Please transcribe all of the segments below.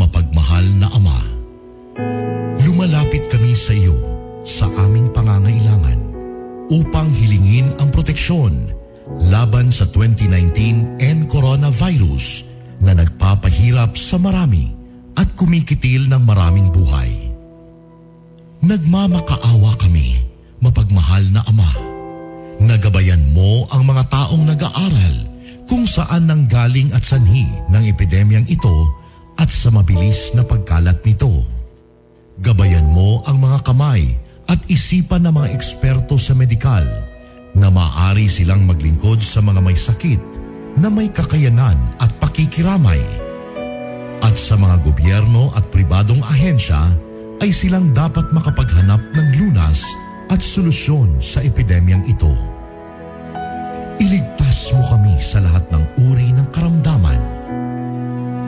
Mapagmahal na Ama, lumalapit kami sa iyo sa aming pangangailangan upang hilingin ang proteksyon laban sa 2019 N coronavirus na nagpapahirap sa marami at kumikitil ng maraming buhay. Nagmamakaawa kami, mapagmahal na Ama. Nagabayan mo ang mga taong nag-aaral kung saan nanggaling at sanhi ng epidemyang ito at sa mabilis na pagkalat nito. Gabayan mo ang mga kamay at isipan ng mga eksperto sa medikal na maaari silang maglingkod sa mga may sakit na may kakayanan at pakikiramay. At sa mga gobyerno at pribadong ahensya ay silang dapat makapaghanap ng lunas at solusyon sa epidemyang ito. Iligtas mo kami sa lahat ng uri ng karamdaman.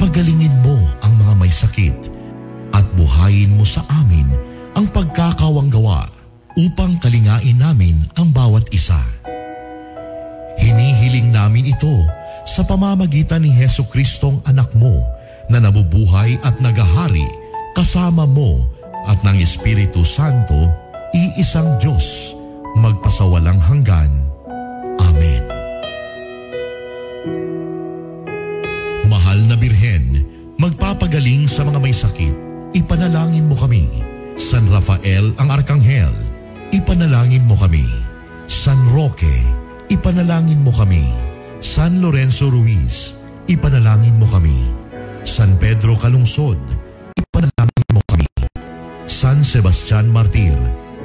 Pagalingin mo ang mga may sakit at buhayin mo sa amin ang pagkakawanggawa upang kalingain namin ang bawat isa. Hinihiling namin ito sa pamamagitan ni Heso Kristong anak mo na nabubuhay at nagahari kasama mo at ng Espiritu Santo, iisang Diyos, magpasawalang hanggan. Amen. Mahal na Birhen, magpapagaling sa mga may sakit, ipanalangin mo kami. San Rafael ang Arkanghel, ipanalangin mo kami. San Roque, ipanalangin mo kami. San Lorenzo Ruiz, ipanalangin mo kami. San Pedro Calungsod, ipanalangin mo kami. San Sebastian Martir,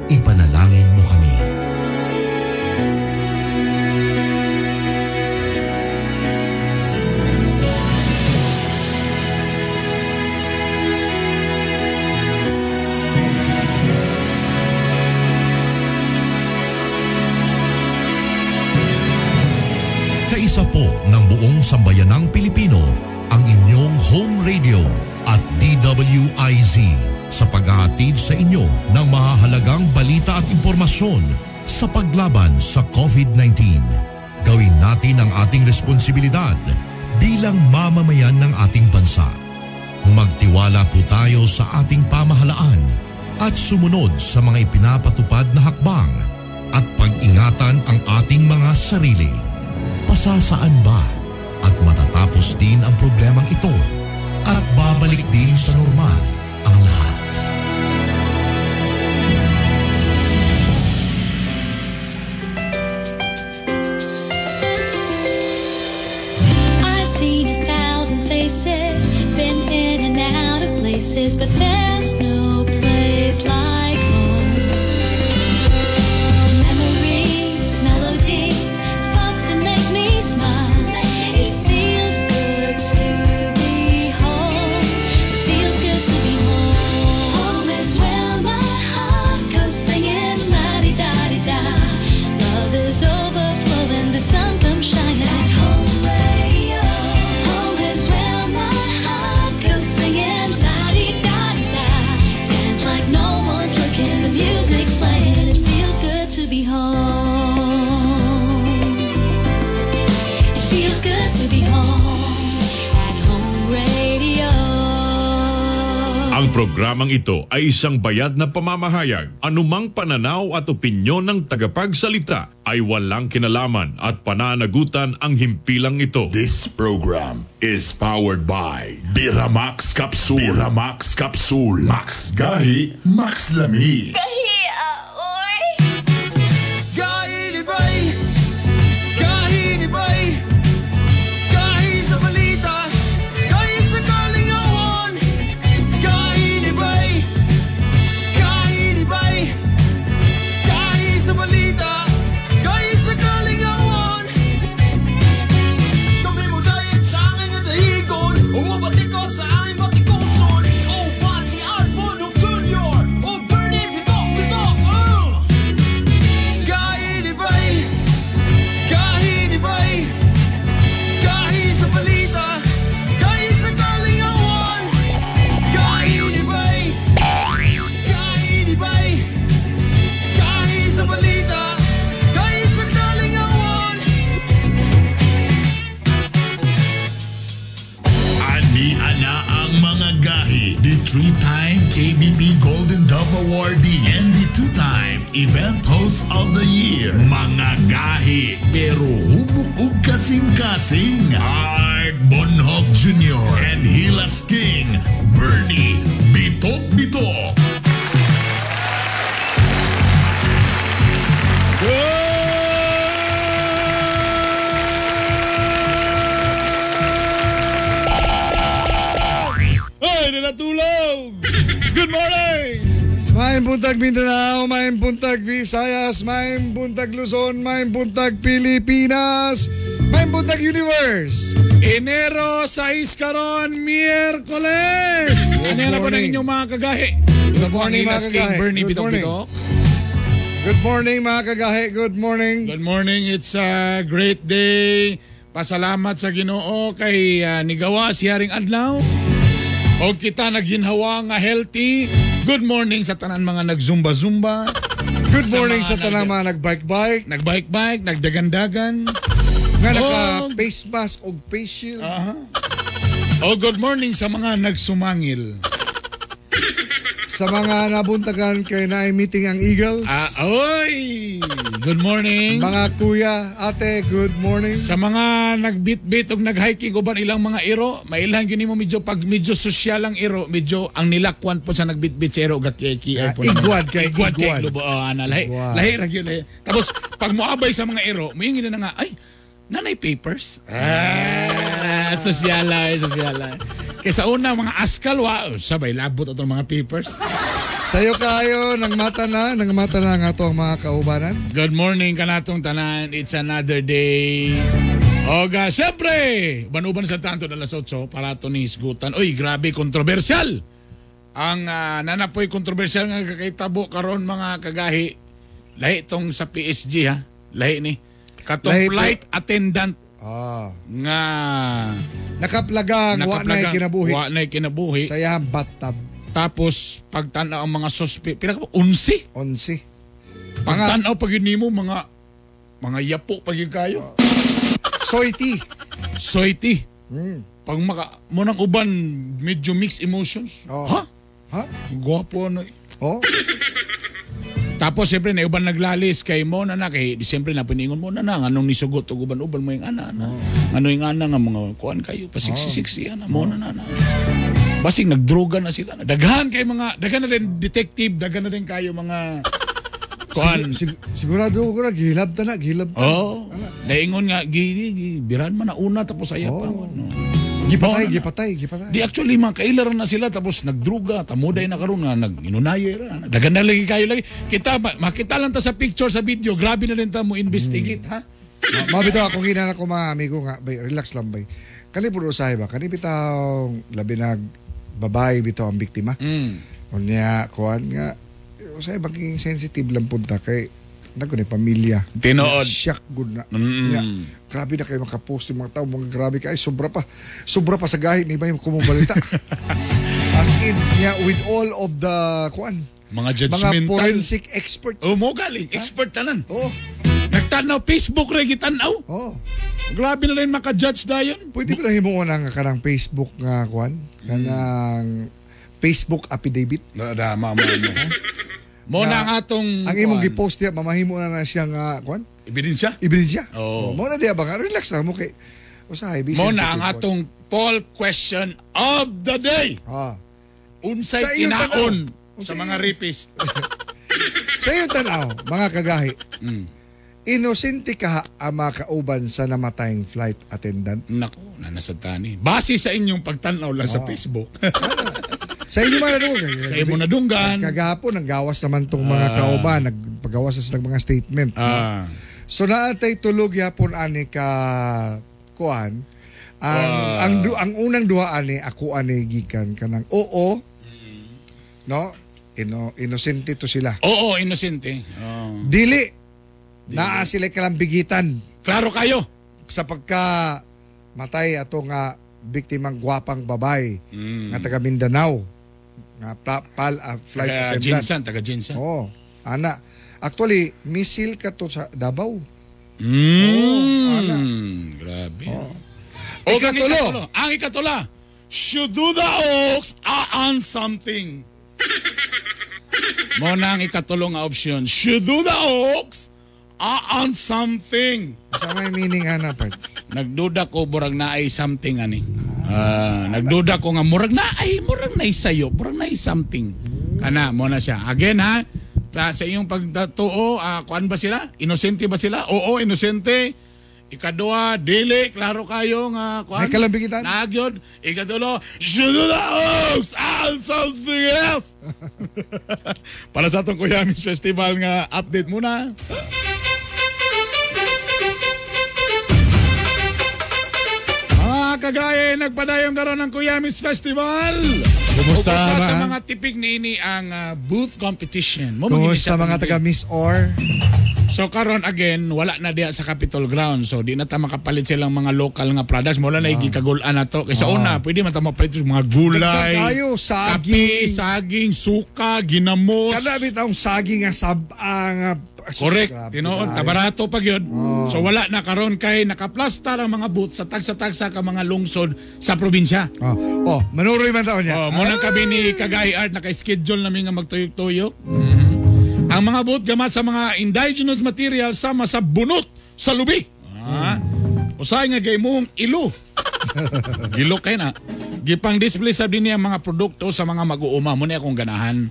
ipanalangin mo kami. Kaisa po ng buong sambayanang Pilipino ang inyong home radio at DWIZ sa paghahatid sa inyo ng mahahalagang balita at impormasyon sa paglaban sa COVID-19. Gawin natin ang ating responsibilidad bilang mamamayan ng ating bansa. Magtiwala po tayo sa ating pamahalaan at sumunod sa mga ipinapatupad na hakbang at pag-ingatan ang ating mga sarili. Pasasaan ba at matatapos din ang problemang ito at babalik din sa normal ang lahat. I've seen 1,000 faces, been in and out of places, but there's no place like home. Memories, melodies, thoughts that make me smile. It feels good to be home. It feels good to be home. Home is where my heart goes singing la-di-da-di-da. Love is overflowing, the sun comes shining at home radio. Home is where my heart goes singing la-di-da-di-da. Dance like no one's looking, the music's playing. It feels good to be home. It feels good to be home at home radio. Ang programang ito ay isang bayad na pamamahayag. Anumang pananaw at opinyon ng tagapagsalita ay walang kinalaman at pananagutan ang himpilang ito. This program is powered by Biramax Capsule. Biramax Capsule. Max Gahi, Max Lami. Gahi ni Bay, Gahi ni Bay, Gahi sa balita, Gahi sa kalingawan. Gahi ni Bay, Gahi ni Bay, Gahi sa balita, Gahi sa kalingawan. Kami mo dayat sa angin nga dahigon, umubatikot sa aming batikuson. O Pati Art Bonok Jr., o Bernie Bito. Mga gahi, the 3-time KBP Golden Dove Awardee and the 2-time Event Host of the Year. Mga gahi, pero hubok og kasing-kasing. Art Bonhoc Jr. and Hilas King, Bernie Bitok Bitok. Ay, natulog! Good morning! Maayong buntag Mindanao, maayong buntag Visayas, maayong buntag Luzon, maayong buntag Pilipinas, maayong buntag Universe. Enero 6 karon, Miyerkules! Enero po ng inyong mga kagahi. Good morning, mga kagahi. Bernie Good Bitok morning. Bitok. Good morning, mga kagahi. Good morning. Good morning. It's a great day. Pasalamat sa Ginoo kay nigawa si Haring Adlaw. O kita nagginhawa nga healthy. Good morning sa tanan mga nagzumba-zumba. Good morning sa tanan mga nagbike-bike. Nagbike-bike, nagdagandagan. Nga naka-face mask o face shield. O good morning sa mga nagsumangil. Sa mga nabuntagan kay naay meeting ang Eagles. Oy! Good morning. Mga kuya, ate, good morning. Sa mga nagbitbit o nag-hiking uban ilang mga iro, mailan gyud nimo medyo pag medyo sosyal ang iro, medyo ang nilakwan po sa nagbitbit sa iro gakyeki ay po. Igwad kay igwad. Igwad. Kay lubo, ana, lahi, lahi ra gyud, lahi. Tapos pag moabay sa mga iro, moingin na nga, ay, nanay papers. Sosyal ay, sosyal ay. Kaysa una, mga askal, wa, sabay, labot atong mga papers. Sayo kayo, nangmata na nga to ang mga kaubanan. Good morning kanatong tanan. It's another day. Oga, siyempre, uban-uban sa tanto na alas 8 para to ni hisgutan. Uy, grabe, kontrobersyal. Ang nanapoy kontrobersyal nga kakaitabo karon mga kagahi. Lahi tong sa PSG ha. Lahi ni. Katong Lahi flight attendant. Nga nakaplagang, wa na'y kinabuhi. Wa na'y kinabuhi. Sa iyang bathtub. Tapos pagtanaw ang mga suspect, pila ka ba? 11. 11. Pagtanaw pag yun nimo mga yapo pag yun kayo. Soy tea. Soy tea. Pag maka mo nang uban medyo mixed emotions. Oh. Ha? Ha? Gwapo ano. Oh. Tapos siyempre na uban naglalis kay mo na na kay siyempre na piningon mo na na anong nisugot og uban-uban mo yung ana na. Ano yung ana nga mga kuan kayo pa 66 ana mo na na na. Basig nagdroga na sila. Daghan kay mga daghan na rin detective, daghan na rin kayo mga kuan. Sigurado ko na gilab ta na, gilab ta. Oh. Naingon nga gi biran man na una tapos saya pa no. Gipatay, gipatay. Di actually mga kailaran na sila tapos nagdruga, tamuday na karon nga nag-inunay ra. Daghan na lagi kayo lagi. Kita makita lang ta sa picture sa video, grabe na rin ta mo investigate ha. Mabitaw ako ginana ko mga amigo nga, bay, relax lang bay. Kani pud usahay ba? Kani bitaw labi nag babae bitaw ang biktima. Unya kuan nga usahay maging sensitive lang pud ta kay nago ni pamilya. Tinuod. Shock good na. Nga, grabe na kayo makapost yung mga tao, mga grabe kayo, sobra pa. Sobra pa sa gahi ni Bayim kumubalita. As in, yeah, with all of the kuan, mga judgmental, mga forensic expert. Oh, mo galing, expert tanan. Oh. Nagtanaw Facebook ra gitanaw. Oh. Grabe na rin maka-judge dayon. Pwede ba lang himuon ang kanang Facebook nga kuan? Kanang Facebook affidavit? Da, mama mo. Mo na ang atong ang imong gipost niya, mamahimo na siya nga kuan? Ebidensya? Ebidensya. Oh. Mo na diya ba nga relax na mo kay usahay busy. Mo na ang atong poll question of the day. Unsay kinaon sa mga rapist? Sa iyong tanaw, mga kagahi. Inosente ka ang mga kauban sa namatayang flight attendant? Nako, nanasad tani. Base sa inyong pagtanaw lang sa Facebook. Sa inyo man nadunggan. Sa imo nadunggan. Kagahapon, naggawas naman tong mga kauban. Nagpagawas na silang mga statement. No? So naatay tulog yapon ani ka kuan. Ang unang duha ani ako ani gikan kanang oo. No? Inosente to sila. Oo, inosente. Oh. Dili. Naa sila kalambigitan. Klaro kayo. Sa pagka matay ato nga biktimang gwapang babae nga taga Mindanao nga flight taga attendant. Jinsan, taga Jinsan. Oo. Ana. Actually, missile ka to sa Davao. Oh, ana. Grabe. Oh. Ikatulo. Ang ikatulo. Should do the oaks on something. Mo na ang ikatulong nga option. Should do the oaks on something. Sa may meaning ana parts. Nagduda ko murag naay something ani. Nagduda ko nga murag naay sayo, murag naay something. Kana mo na siya. Again ha, sa iyong pagtatuo, kuan ba sila? Inosente ba sila? Oo, inosente. Ikaduha, dili, klaro kayo nga kuan. May kalambigitan. Nagyod. Ikatulo, should do the oaks and something else. Para sa atong Kuyamis Festival nga update muna. Mga kagaya, nagpadayon karon ang Kuyamis Festival. Kumusta Usa sa mga tipik niini ang booth competition. Kumusta mga taga Miss Or? So karon again, wala na diya sa Capitol Ground. So di na ta makapalit silang mga local nga products. Wala na gikagul-an na to. Kaysa una, pwede man ta mapalit mga gulay, kayo, saging, kape, saging, suka, ginamos. Kada bitawng saging nga sab-ang. Correct. Tinuod, tabarato pa gyud. So wala na karon kay nakaplastar ang mga booth sa tagsa-tagsa ka mga lungsod sa probinsya. Oh, manuroy man taon niya. Oh, mo nang kabi ni Kagay Art naka-schedule namin nga magtuyok-tuyok. Ang mga booth gamat sa mga indigenous material sama sa bunot sa lubi. Usahay nga gay mong ilo. Gilo kay na. Gipang display sa dinhi ang mga produkto sa mga mag-uuma mo ni akong ganahan.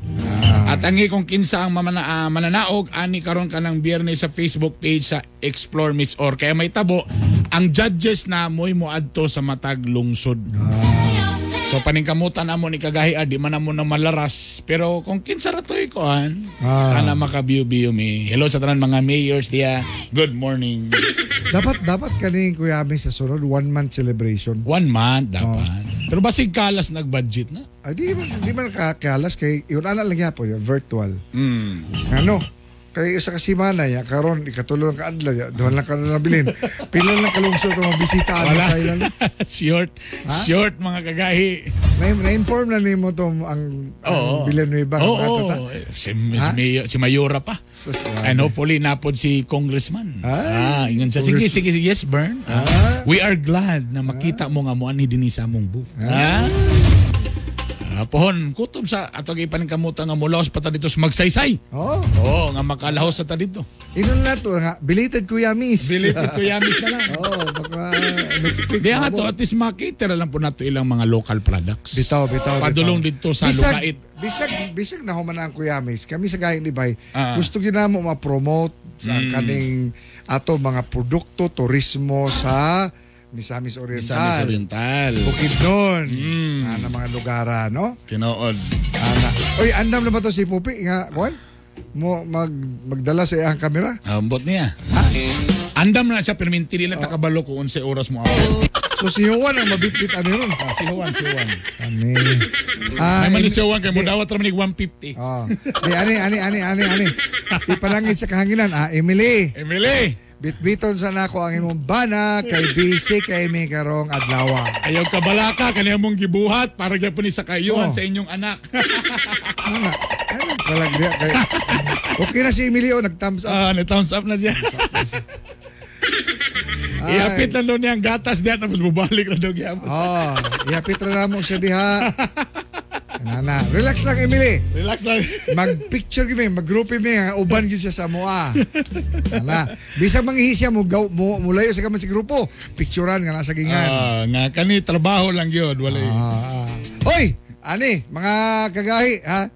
At ang kung kinsa ang mananaog ani karon kanang Biyernes sa Facebook page sa Explore Miss Or. Kaya may tabo ang judges na mo'y moadto sa matag lungsod. So paningkamutan amo ni Kagahi di man amo na malaras pero kung kinsa ra toy kuan ana makabiyo-biyo mi. Hello sa tanan mga mayors diya. Good morning. Dapat kaning Kuyamis sa sunod 1 month celebration. 1 month dapat. Pero basig kalas nag-budget na. Ay, di man kalas kay yun ana lang gyapon yung virtual. Ano? Kay isa ka semana ya karon ikatulo lang ka adlaw ya duha lang ka na nabilin. Pila lang kalungsod ang mabisita ano kay lang. Short mga kagahi. Na-inform na nimo to ang Villanueva. Oo. Si Mayora pa. And hopefully napod si Congressman. Ingon siya. Sige, yes Bern. We are glad na makita mo nga mo ani dinhi sa among booth. Pohon, kutob sa atong ipaningkamutan nga mulahos pa ta dito sa magsaysay. Oo, nga makalahos sa ta dito. Inon na to nga, belated Kuyamis. Belated Kuyamis na lang. Oo, baka next week. Diya nga to, at least makita lang po nato ilang mga local products. Bitaw. Padulong dito sa Lugait. Bisag na human ang Kuyamis. Kami sa Gahing Libay, gusto ginamo ma-promote sa kaning ato mga produkto, turismo sa Misamis Oriental. Misamis Oriental. Bukidnon. Ana mga lugara, no? Tinuod. Ana. Oy, andam na ba to si Pupi nga kuan? Mo magdala sa iyang kamera? Ambot niya. Ha? Andam na siya pero minti nila takabalo kung unsay oras mo abot. So si Juan ang mabitbit ani ron. Si Juan. Ani. Ay man si Juan kay mo dawat ra man 150. Oh. Di ani. Ipanangit sa kahanginan, Emily. Emily. Bitbiton sa nako ang imong bana kay busy kay mi karong adlaw. Ayaw kabalaka kaniya mong gibuhat para gyapon ni sa kayuhan sa inyong anak. Ana, kalagria kay. Okay na si Emilio nag-thumbs up. Nag-thumbs up na siya. Iapit na daw niya ang gatas diha tapos bubalik na daw gyapon. Iapit ra namo siya diha. Ana, relax lang Emily. Relax lang. Mag-picture gyud mi, mag-groupie mi, uban gyud siya sa moa. Ana, bisag manghihi siya mo mulayo sa kaman sa grupo, picturean nga nasa gingan. Nga kani trabaho lang gyud, wala. Oy, ani mga kagahi ha.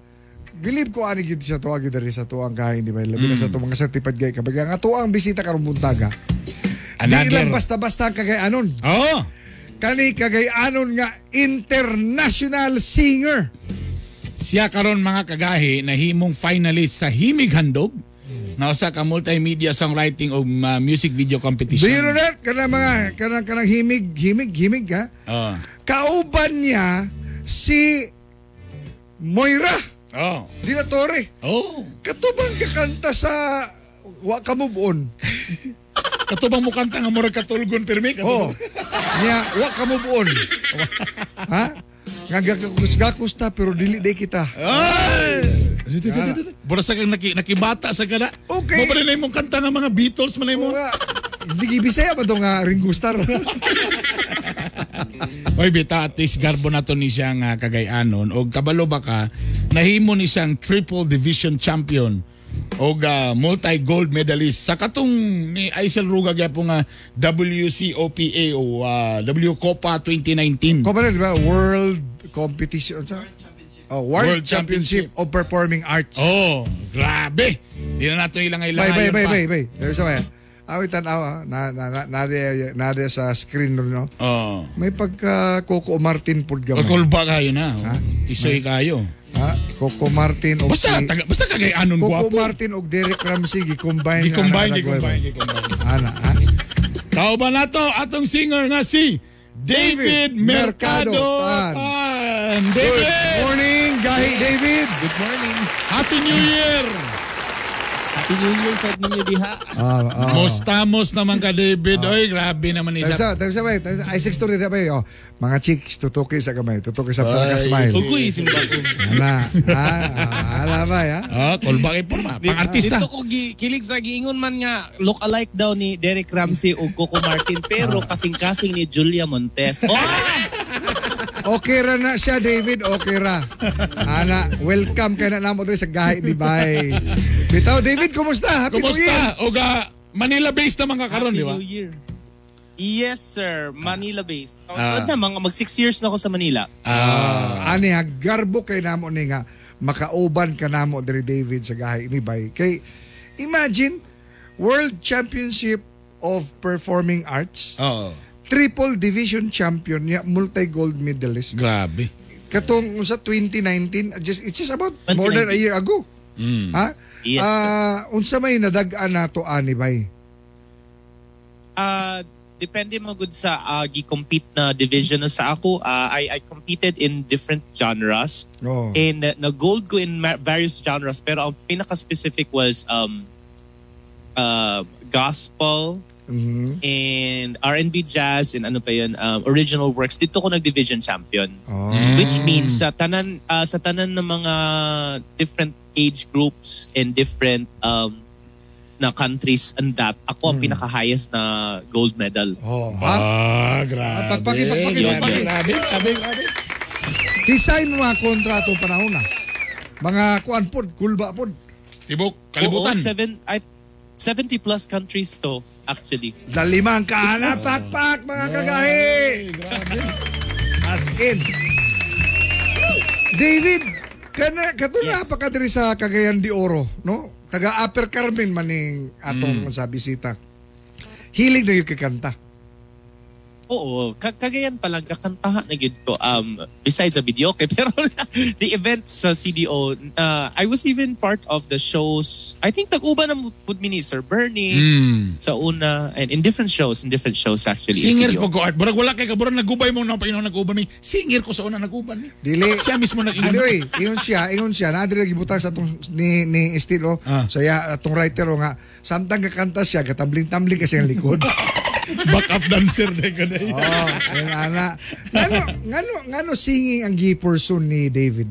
Believe ko ani gyud siya tuwa gyud diri sa tuang gahi di ba? Labi na sa tuang mga certified gay kabag ang atuang bisita karong buntaga. Di lang basta-basta ang Cagayanon. Oo. Kani Cagayanon nga international singer. Siya karon mga kagahi nahimong finalist sa Himig Handog na usa ka multimedia songwriting o music video competition. Do you know that? Kanang mga kanang himig ha. Kauban niya si Moira. Di la Torre. Katubang kakanta sa Wa Ka Move On. Katubang mo kanta nga murag katulgon pirmi. Niya, wa ka move on. Ha? Nga gakus ta pero dili day kita. Ay! Bura sa kang nakibata sa kada. Okay. Mo pa rin na imong kanta nga mga Beatles man mo. Hindi gibisaya ba to nga Ringo Starr? Oy, bita, at least garbo na to ni siya nga Cagayanon. Og kabalo ba ka, nahimo ni siyang triple division champion og multi-gold medalist sa katong ni Aisel Ruga gyapon nga WCOPA o WCOPA 2019. Copa na, di ba? World Competition. Oh, World World Championship. Championship of Performing Arts. Oh, grabe. Di na nato ilang Bay, ilang bay, bay, bay, bay. Sabi sa maya. Awi tanaw, na sa screen no. Oh. May pagka Coco Martin pud gamay. Kulba kayo na. Ha? Tisoy kayo. Ha? Coco Martin og Basta si basta Cagayanon Coco gwapo. Martin og Derek Ramsey gi-combine. Gi-combine, gi-combine, gi-combine. Ana, ha? Tao ba na to atong singer nga si David David Mercado Mercado Tan. Tan. Good David! morning, Gahi David. Good morning. Happy New Year! Happy New Year sa ninyo diha. Mostamos naman ka, David. Oy, grabe naman Tayo isa. sa, tayo sa, bay, tayo sa, ay, six to rin, bay, oh. Mga chicks, tutuki sa kamay, tutuki sa pinaka-smile. Ugoy, simba ko. Ana, ha, ala ba, ha? Ah, kolba kay porma. Pang-artista. Dito ko kilig sa giingon man nga look alike daw ni Derek Ramsey o Coco Martin pero kasing-kasing ni Julia Montes. Oh! Okay ra na siya, David. Okay ra. Ana, welcome kay na namo diri sa Gahi ni Bay. Bitaw, David, kumusta? Happy New Year. Kumusta? Oga, Manila-based naman ka karon, Happy di ba? New Year. Yes, sir. Manila-based. Ah. Na, mga mag 6 years na ako sa Manila. Ani ha, garbo kay namo ni nga makauban ka namo diri David sa Gahi ni Bay. Kay imagine World Championship of Performing Arts, Oo. triple division champion niya, multi-gold medalist. Grabe. Katong sa 2019, just it's just about more than a 2019. year ago. Mm. Ha? Yes, sir. Unsa may nadag-an nato ani bay? Depende mo gud sa gi-compete na division na sa ako. I competed in different genres. Oh. And na-gold ko in various genres pero ang pinaka-specific was gospel and R&B jazz and ano pa yun, original works. Dito ko nag-division champion. Oh. Which means sa tanan ng mga different age groups and different na countries and that, ako ang pinaka-highest na gold medal. Oh, ha? Ah, grabe. Pagpaki, pagpaki, Grabe, pagpaki. Grabe, grabe, grabe. Design mo mga kontrato panahon na. Mga kuan pod, kulba pod. Tibok, kalibutan. Oo, 70 plus countries to actually. Dalimang kaana, pakpak mga kagahi. Grabe. As in. David, kana katuna Yes. pa ka diri sa Cagayan de Oro, no? Taga Upper Carmen maning atong sa bisita. Hilig na yung kikanta. Oo, Cagayan pa lang kakantahan na gyud ko. Besides sa video, okay, pero the events sa CDO, I was even part of the shows. I think nag-uban na pud mi ni Sir Bernie sa una and in different shows actually. in Singers CDO. po ko art. Burag wala kay kaburan nagubay mo na Panginoon naguban ni. Singer ko sa una naguban ni. Dili. Siya mismo nag-ingon. Ano eh, ingon siya, naa diri gibutang sa atong ni estilo, sa iya atong writer o nga, samtang kakanta siya, katambling-tambling kasi ang likod. Backup dancer na ko na. Oh, ayun ana. Ngano singing ang gi-pursue ni David?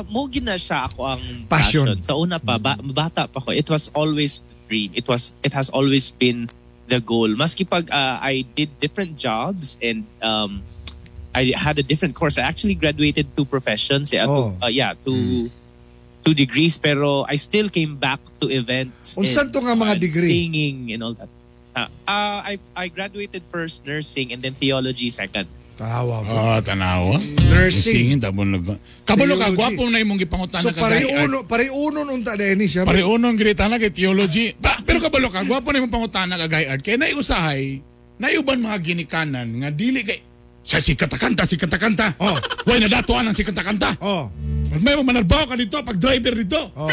Mo gina siya ako ang Passion. passion. Sa una pa, bata pa ko, it was always the dream. It has always been the goal. Maski pag I did different jobs and I had a different course. I actually graduated two professions. Eh, Oh. Two degrees, pero I still came back to events. Unsan and, to nga mga degree? Singing and all that. I graduated first nursing and then theology second. Tawa po. Ah, tanawa. Nursing. Singing tapon nag. Kabalo ka Theology. gwapo na imong gipangutana So ka kay art. pariuno unta din siya. Pariunon gid na kay theology. Ba, pero kabalo ka gwapo na imong pangutana ka kay art. Kay naiusahay, naiuban mga ginikanan nga dili kay sa si katakanta, si katakanta. Oh. Way nadatuan ang si katakanta. Oh. Pag may manarbaho ka dito, pag driver dito. Oh.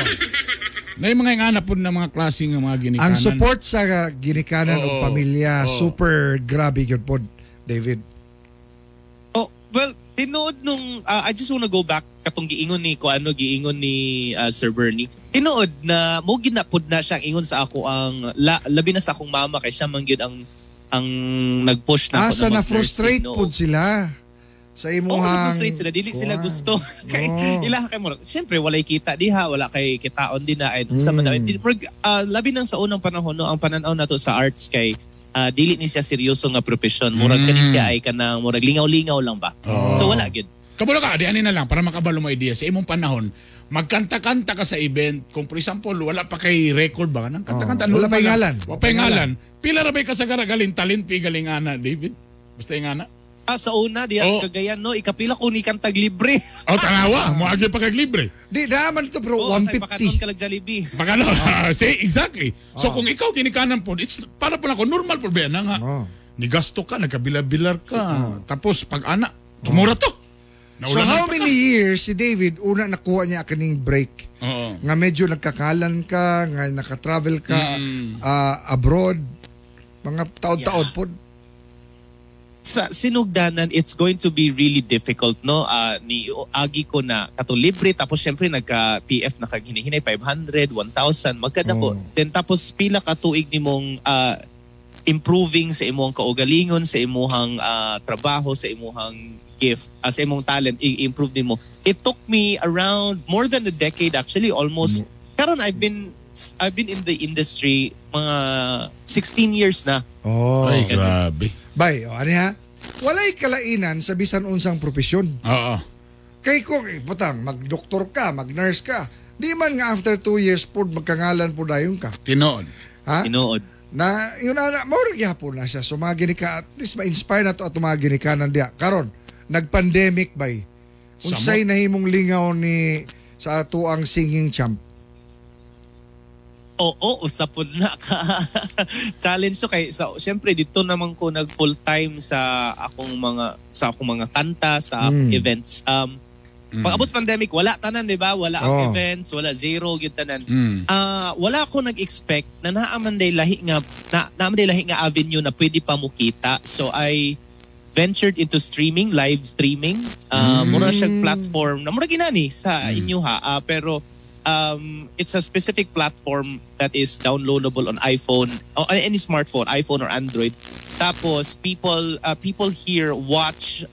Na yung mga ingana po ng mga klase ng mga ginikanan. Ang support sa ginikanan Oo. og pamilya Oo. super grabe gyud pod, David. Oh, well, tinuod nung I just wanna go back katong giingon ni ko ano giingon ni Sir Bernie. Tinuod na mo ginapod na siyang ingon sa ako ang labi na sa akong mama kay siya man gyud ang nag-push na ako Asa na mag-nursing, frustrate no? pod sila sa Oo, imuhang na-frustrate sila. Dili sila Kuwan. gusto. Kay Oo. ila kay mo. Siyempre walay kita diha, wala kay kitaon din na. And sa man labi nang sa unang panahon no, ang pananaw nato sa arts kay Dili ni siya seryoso nga profesyon. Murag kani siya ay kanang murag lingaw-lingaw lang ba. So wala gyud. Kabalo ka, di ani na lang para makabalo mo idea sa imong panahon. Magkanta-kanta ka sa event. Kung for example, wala pa kay record ba nang kanta-kanta. Wala pa ngalan. Wala pa ngalan. Pila ra bay kasagara galing talent pi galing ana, David? Basta yung ana. Sa una diya sa Cagayan no, ikapila ko ni kantag libre. Oh, tanawa, moagi pa kag libre. Di naman ito bro, 150. Baka ka lang Jollibee. Baka no, say exactly. So kung ikaw kinikanan po, it's para po na ako normal po ba na nga. Nigasto ka, nagkabila-bilar ka. Tapos pag ana, tumura to. So how many years si David una nakuha niya kaning break? Oo. Nga medyo nagkakalan ka, nga nakatravel ka abroad, mga taon-taon po. Sa sinugdanan, it's going to be really difficult, no? Ni agi ko na kato libre, tapos syempre nagka TF na kag hinihinay 500, 1,000, magkadako. Then tapos pila ka tuig nimong improving sa imong kaugalingon, sa imuhang trabaho, sa imuhang gift, sa imong talent, i-improve nimo. It took me around more than a decade actually, almost. Karon I've been in the industry mga 16 years na. Oh. Ay, grabe. Bay, o, ano ha? Walay kalainan sa bisan unsang propesyon. Oo. Kay kung butang, magdoktor ka, mag-nurse ka, di man nga after 2 years po, magkangalan po dayon ka. Tinood. Ha? Tinood. Na, yun na, maurag yapon na siya. So mga ginika, at least ma-inspire na to at mga ginikanan diya. Karon, nag-pandemic bay. Unsay nahimong lingaw ni sa ato ang singing champ? Oo, usapod na ka. Challenge to kay so syempre dito naman ko nag full time sa akong mga kanta, sa events. Pag abot pandemic, wala tanan, di ba? Wala ang events, wala zero gyud tanan. Wala ako nag-expect na naa man day lahi nga naa man day lahi nga avenue na pwede pa mo kita. So I ventured into streaming, live streaming. Mura siyang platform na mura ginani sa inyo ha, pero it's a specific platform that is downloadable on iPhone or any smartphone, iPhone or Android. Tapos people here watch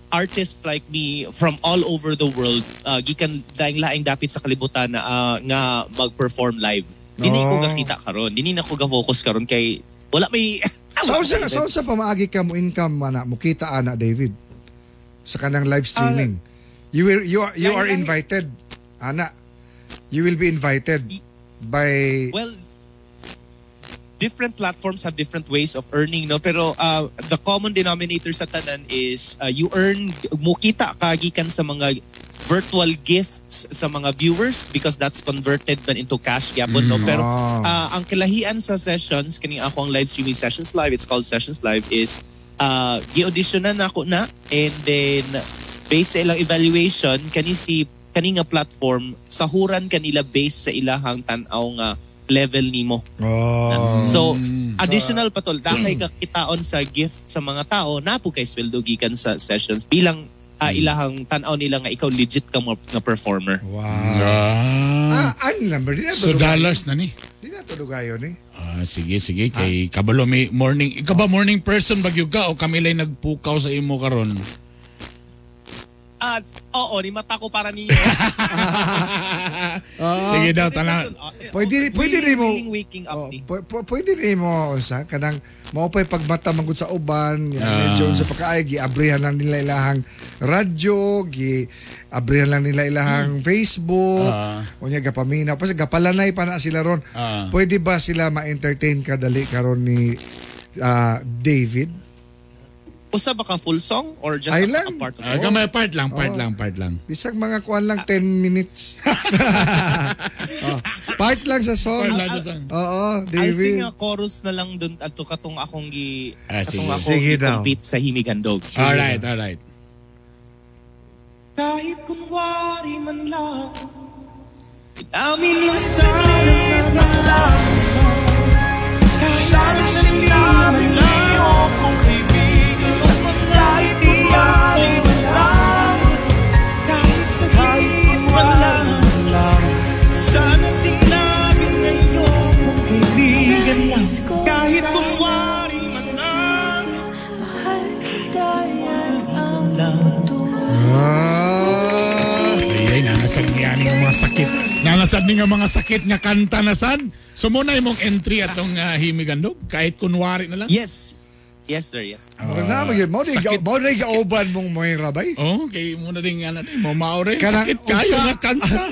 artists like me from all over the world, gikan laing-laing dapit sa kalibutan na nga mag-perform live. Dili ko gakita karon, dili na ko ga-focus karon kay wala may Sa pamaagi ka mo income ana mo kita ana David sa kanang live streaming. You are invited ana. You will be invited by... Well, different platforms have different ways of earning, no? Pero the common denominator sa tanan is you earn, mukita ka gikan sa mga virtual gifts sa mga viewers because that's converted man into cash gyapon, no? Pero ang kalahian sa sessions, kaning ako ang live streaming sessions live, it's called Sessions Live, is gi-auditionan nako na, and then based sa ilang evaluation, kani si kani nga platform sahuran kanila based sa ilahang tan-aw nga level nimo. So additional patol dakay ka kitaon sa gift sa mga tao na po kay sweldo gikan sa sessions bilang ilahang tan-aw nila nga ikaw legit ka nga performer. Wow. Ano number? Di na so dollars na ni. Di na to dugayon eh. Sige sige kay kabalo may morning. Ikaw ba morning person bagyo ka o kami lay nagpukaw sa imo karon? Oo, ni mata ko para niyo. Sige daw, tala. Pwede rin mo. Waking up ni. Pwede rin mo sa kanang maupay pagmata manggod sa uban, medyo sa pagkaay giabrihan lang nila ilahang radyo, giabrihan lang nila ilahang Facebook, unya gapaminaw pa gapalanay pa na sila ron. Pwede ba sila ma-entertain kadali karon ni David? Usa ba ka full song or just a part of the song? Gamay part lang, part lang. Bisag mga kuan lang 10 minutes. Part lang sa song. Part lang sa song. Oo, David. I'll sing a chorus na lang dun ato katong akong gi katong akong sige daw. compete sa Himig Handog. All right, all right. Kahit kunwari man lang, amin lang sana man lang, kahit sandali man lang, kahit kunwari man lang, kahit saglit man lang, sana sinabi ngayon kung kaibigan lang, kahit kunwari man lang, Mahal kita yan ang lang. Ah. Ay, nana Nasad niya ni nga mga sakit. Nanasad ni nga mga sakit nga kanta na sad. So muna imong entry atong Himig Handog kahit kunwari na lang. Yes. Yes, sir. Yes. Na magyud mo di sakit, mo di gauban mong Moira bay. Oh, kay muna din nga na mo mao rin. Kanang Sakit kayo nga kanta.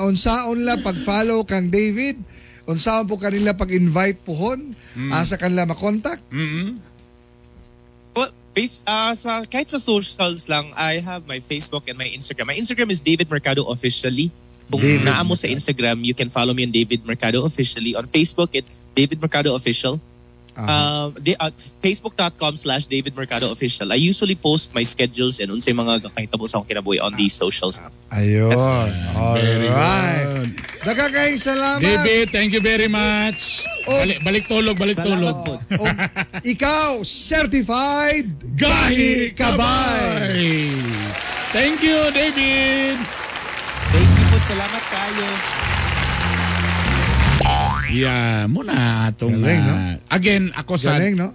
Unsaon la pag-follow kang David, unsaon po kanila pag-invite pohon, asa kanila makontak. Well, base, sa, kahit sa socials lang, I have my Facebook and my Instagram. My Instagram is David Mercado Officially. Kung David naa mo sa Instagram, you can follow me on David Mercado Officially. On Facebook, it's David Mercado Official. Facebook.com/David Mercado Official. I usually post my schedules and unsay mga kakahitabo sa akong kinabuhi on these socials. Ayun. That's All Very right. good. Daghang kayong salamat. David, thank you very much. Oh. Balik, balik tulog, balik Salamat tulog. po. O, ikaw, certified Gahi Gahi Kabay. Kabay. Thank you, David. Thank you po. Salamat kayo. Yeah, muna atong Galing, no? Again, ako sa Galing, no?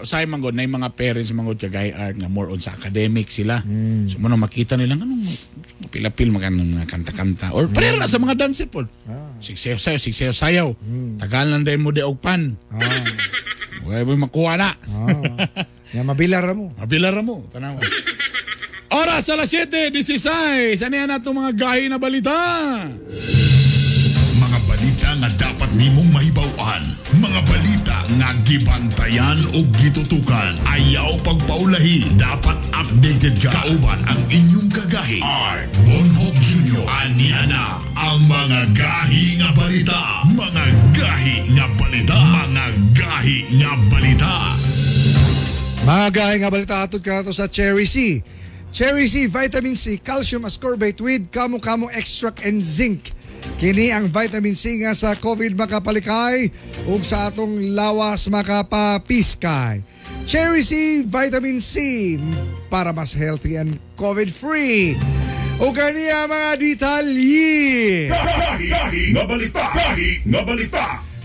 Usahay man gud na yung mga parents man gud kagay art nga more on sa academic sila. So muna makita nila anong pilapil mga mga kanta-kanta or pareho na sa mga dancer pod. Sigsayaw sayaw, sigsayaw sayaw. Tagalan din mo di og pan. Wala mo makuha na. Ya, mabilar mo. Mabilar mo, tanawa. Oras alas 7:16. Ano yan atong mga gahi na balita? Mga balita nga dapat nimong mahibaw-an, mga balita nga gibantayan o gitutukan. Ayaw pagpaulahi, dapat updated ka. Kauban ang inyong kagahi. Art Bonhoc Jr. Aniya na ang mga gahi nga balita. Mga gahi nga balita. Mga gahi nga balita. Mga gahi nga balita atod kanato sa Cherry C. Cherry C, vitamin C, calcium ascorbate with kamo-kamo extract and zinc. Kini ang vitamin C nga sa COVID makapalikay ug sa atong lawas makapapiskay. Cherry C, vitamin C para mas healthy and COVID-free. O kaniya mga detalye.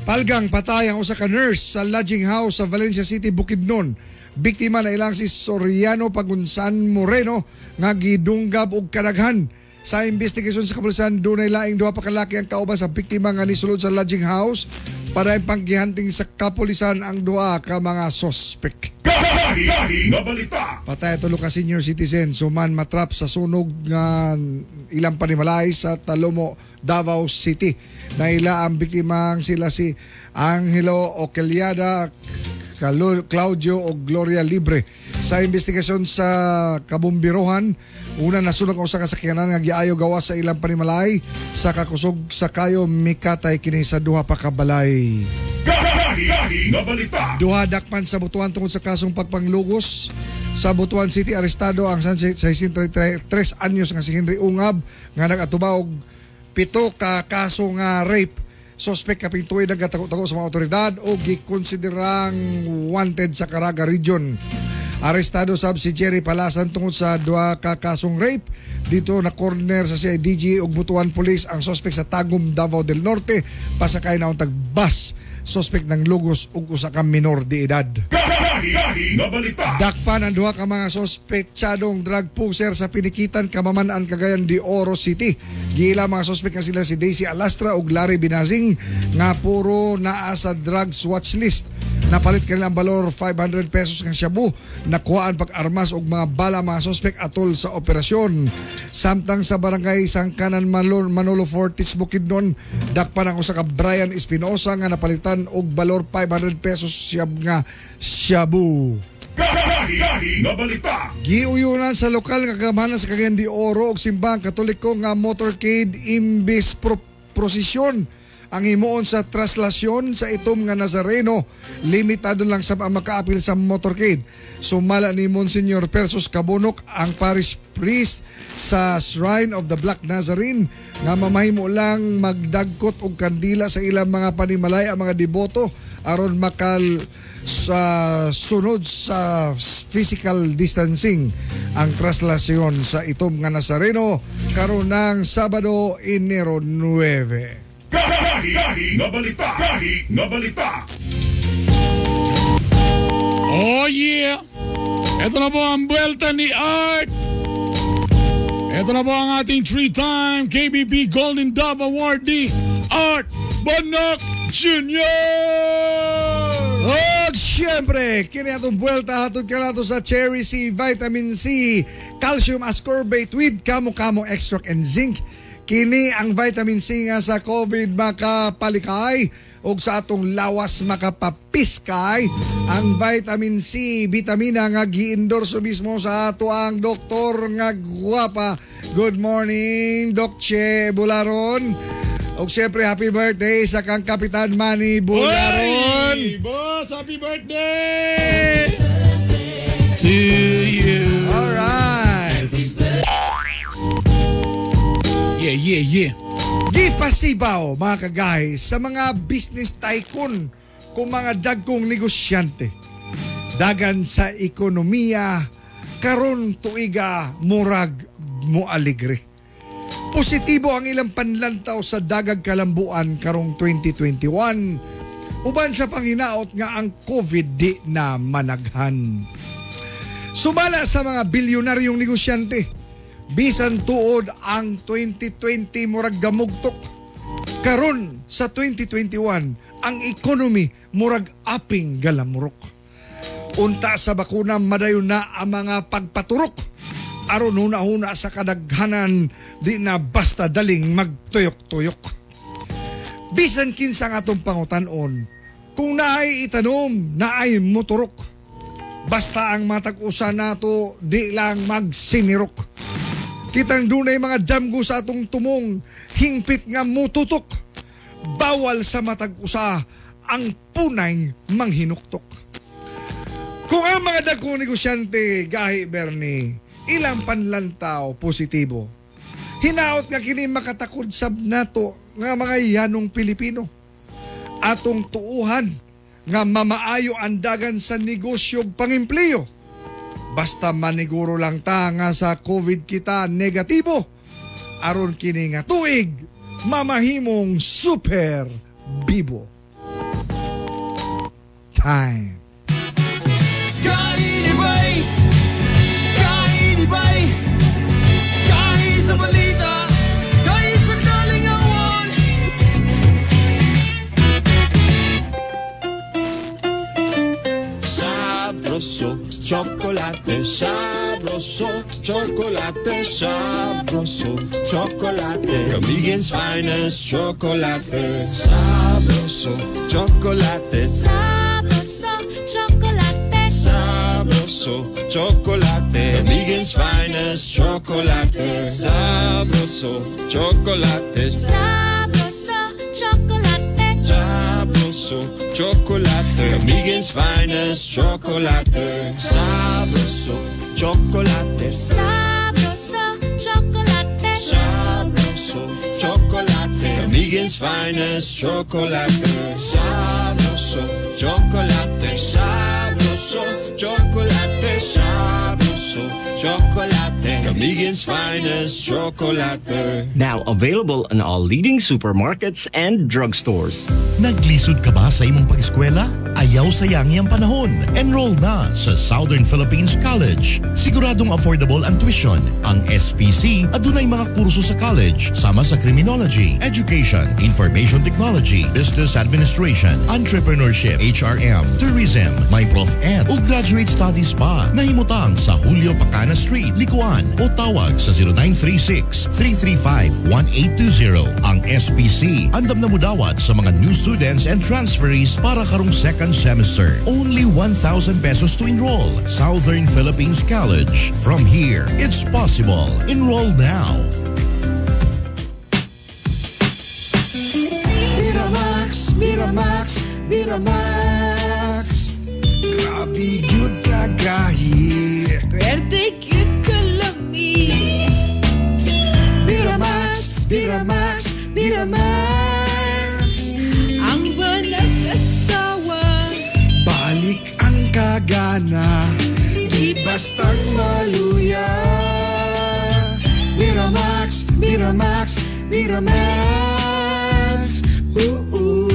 Palgang patay ang usa ka nurse sa lodging house sa Valencia City, Bukidnon. Biktima na ilang si Soriano Pagunsan Moreno nga gidunggab og kadaghan. Sa investigasyon sa kapulisan, dunay laing duha pa ka lalaki ang kauban sa biktima nga nisulod sa lodging house para panggihanting sa kapulisan ang duha ka mga sospek. Patay tulo ka senior citizen suman matrap sa sunog nga ilang panimalay sa Talomo, Davao City. Naila ang biktimang sila si Angelo Oceliada, Claudio o Gloria Libre. Sa investigasyon sa kabumbirohan, una nasunog ang usa ka sakyanan nga giayo gawas sa ilang panimalay sa kakusog sa kayo mikatay kini sa duha pa ka balay. Duha dakpan sa Butuan tungod sa kasong pagpanglugos. Sa Butuan City, arestado ang 63 anyos nga si Henry Ungab nga nag-atuba og 7 ka kaso nga rape. Suspect kaping tuig nagkatago-tago sa mga otoridad o gikonsiderang wanted sa Caraga Region. Arestado sab si Jerry Palasan tungod sa duha ka kasong rape. Dito na corner sa CIDG ug Butuan Police ang suspect sa Tagum, Davao del Norte pasakay na untag bus. Suspect ng lugos ug usa ka minor de edad. Dakpan ang duha ka mga sospetsadong drug pusher sa Pinikitan, Kamaman-an, Cagayan de Oro City. Giila mga sospek nga sila si Daisy Alastra ug Larry Binasing nga puro naa sa drugs watch list. Napalit kanila ang balor 500 pesos nga shabu, nakuhaan pag-armas og mga bala mga sospek atol sa operasyon. Samtang sa barangay Sangkanan Manolo Fortis Bukidnon, dakpan ang usa ka Brian Espinosa nga napalitan og balor 500 pesos siyab nga shabu. Giuyunan sa lokal nga kagamanan sa Cagayan de Oro og simbang Katoliko nga motorcade imbis prosesyon ang himuon sa traslasyon sa itom nga Nazareno. Limitado lang sa ang makaapil sa motorcade. Sumala ni Monsignor Persos Cabonok ang parish priest sa Shrine of the Black Nazarene nga mamahimo lang magdagkot og kandila sa ilang mga panimalay ang mga deboto aron makal sa sunod sa physical distancing ang traslasyon sa itom nga Nazareno karon ng Sabado, Enero 9. Oh yeah! Ito na po ang buwelta ni Art! Ito na po ang ating three-time KBP Golden Dove Awardee, Art Bonok Jr.! Og siyempre, kini atong buwelta hatod kanato sa Cherry C, Vitamin C, Calcium Ascorbate with Kamo-Kamo Extract and Zinc. Kini ang vitamin C nga sa COVID makapalikay ug sa atong lawas makapapiskay. Ang vitamin C, vitamina nga gi-endorso mismo sa ato ang doktor nga gwapa. Good morning, Doc Che Bularon. Ug siyempre, happy birthday sa kang Kapitan Manny Bularon. Oy, boss, happy birthday to you. Alright. Yeah. Gipasibaw, mga kagahi, sa mga business tycoon kung mga dagkong negosyante. Dagan sa ekonomiya, karon tuiga murag moaligre. Positibo ang ilang panlantaw sa dagag kalambuan karong 2021 uban sa panghinaot nga ang COVID di na managhan. Sumala sa mga bilyonaryong negosyante, bisan tuod ang 2020 murag gamugtok. Karon sa 2021, ang economy murag aping galamurok. Unta sa bakuna madayon na ang mga pagpaturok. Aron huna-huna sa kadaghanan, di na basta daling magtuyok-tuyok. Bisan kinsa nga atong pangutan-on, kung naay itanom, naay muturok. Basta ang matag-usa nato, di lang magsinirok. Kitang dunay mga damgo sa atong tumong, hingpit nga mututok. Bawal sa matag-usa ang punay manghinuktok. Kung ang mga dagkong negosyante, gahi Bernie, ilang panlantaw positibo. Hinaot nga kini makatakod sab nato nga mga yanong Pilipino. Atong tuuhan nga mamaayo ang dagan sa negosyo ug pangimpliyo. Basta maniguro lang ta nga sa COVID kita negatibo. Aron kini nga tuig mamahimong super bibo. Time. Kainibay! Kainibay! Kahi sa balita! Kahi sa kalingawan! Sabroso, chocolate, sabroso, chocolate, sabroso, chocolate. Comedian's finest chocolate. Sabroso, chocolate, Sabroso, chocolate. Sabroso, chocolate. Comedian's finest chocolate. Sabroso, chocolate, Sabroso, chocolate. Sabroso, chocolate. Comedian's finest chocolate. Sabroso, chocolate. Sabroso, chocolate. Sabroso, chocolate. Comedian's finest chocolate. Sabroso, chocolate. Sabroso, chocolate. Sabroso, chocolate. Comedian's finest chocolate. Now available in all leading supermarkets and drugstores. Naglisod ka ba sa imong pag-eskwela? Ayaw sayangi ang panahon. Enroll na sa Southern Philippines College. Siguradong affordable ang tuition. Ang SPC adunay mga kurso sa college sama sa criminology, education, information technology, business administration, entrepreneurship, HRM, tourism, may Prof Ed o graduate studies pa. Nahimutang sa Julio Pacana Street, Likuan o tawag sa 0936-335-1820. Ang SPC andam na mudawat sa mga new students and transferees para karong second semester. Only 1,000 pesos to enroll. Southern Philippines College. From here, it's possible. Enroll now. Miramax, Miramax, Miramax. Grabe gyud kagahi. Pwerte gyud kalami. Miramax, Miramax, Miramax. Ang walang asawa. Balik ang kagana, di bastang maluya. Miramax, Miramax, Miramax. Ooh, ooh.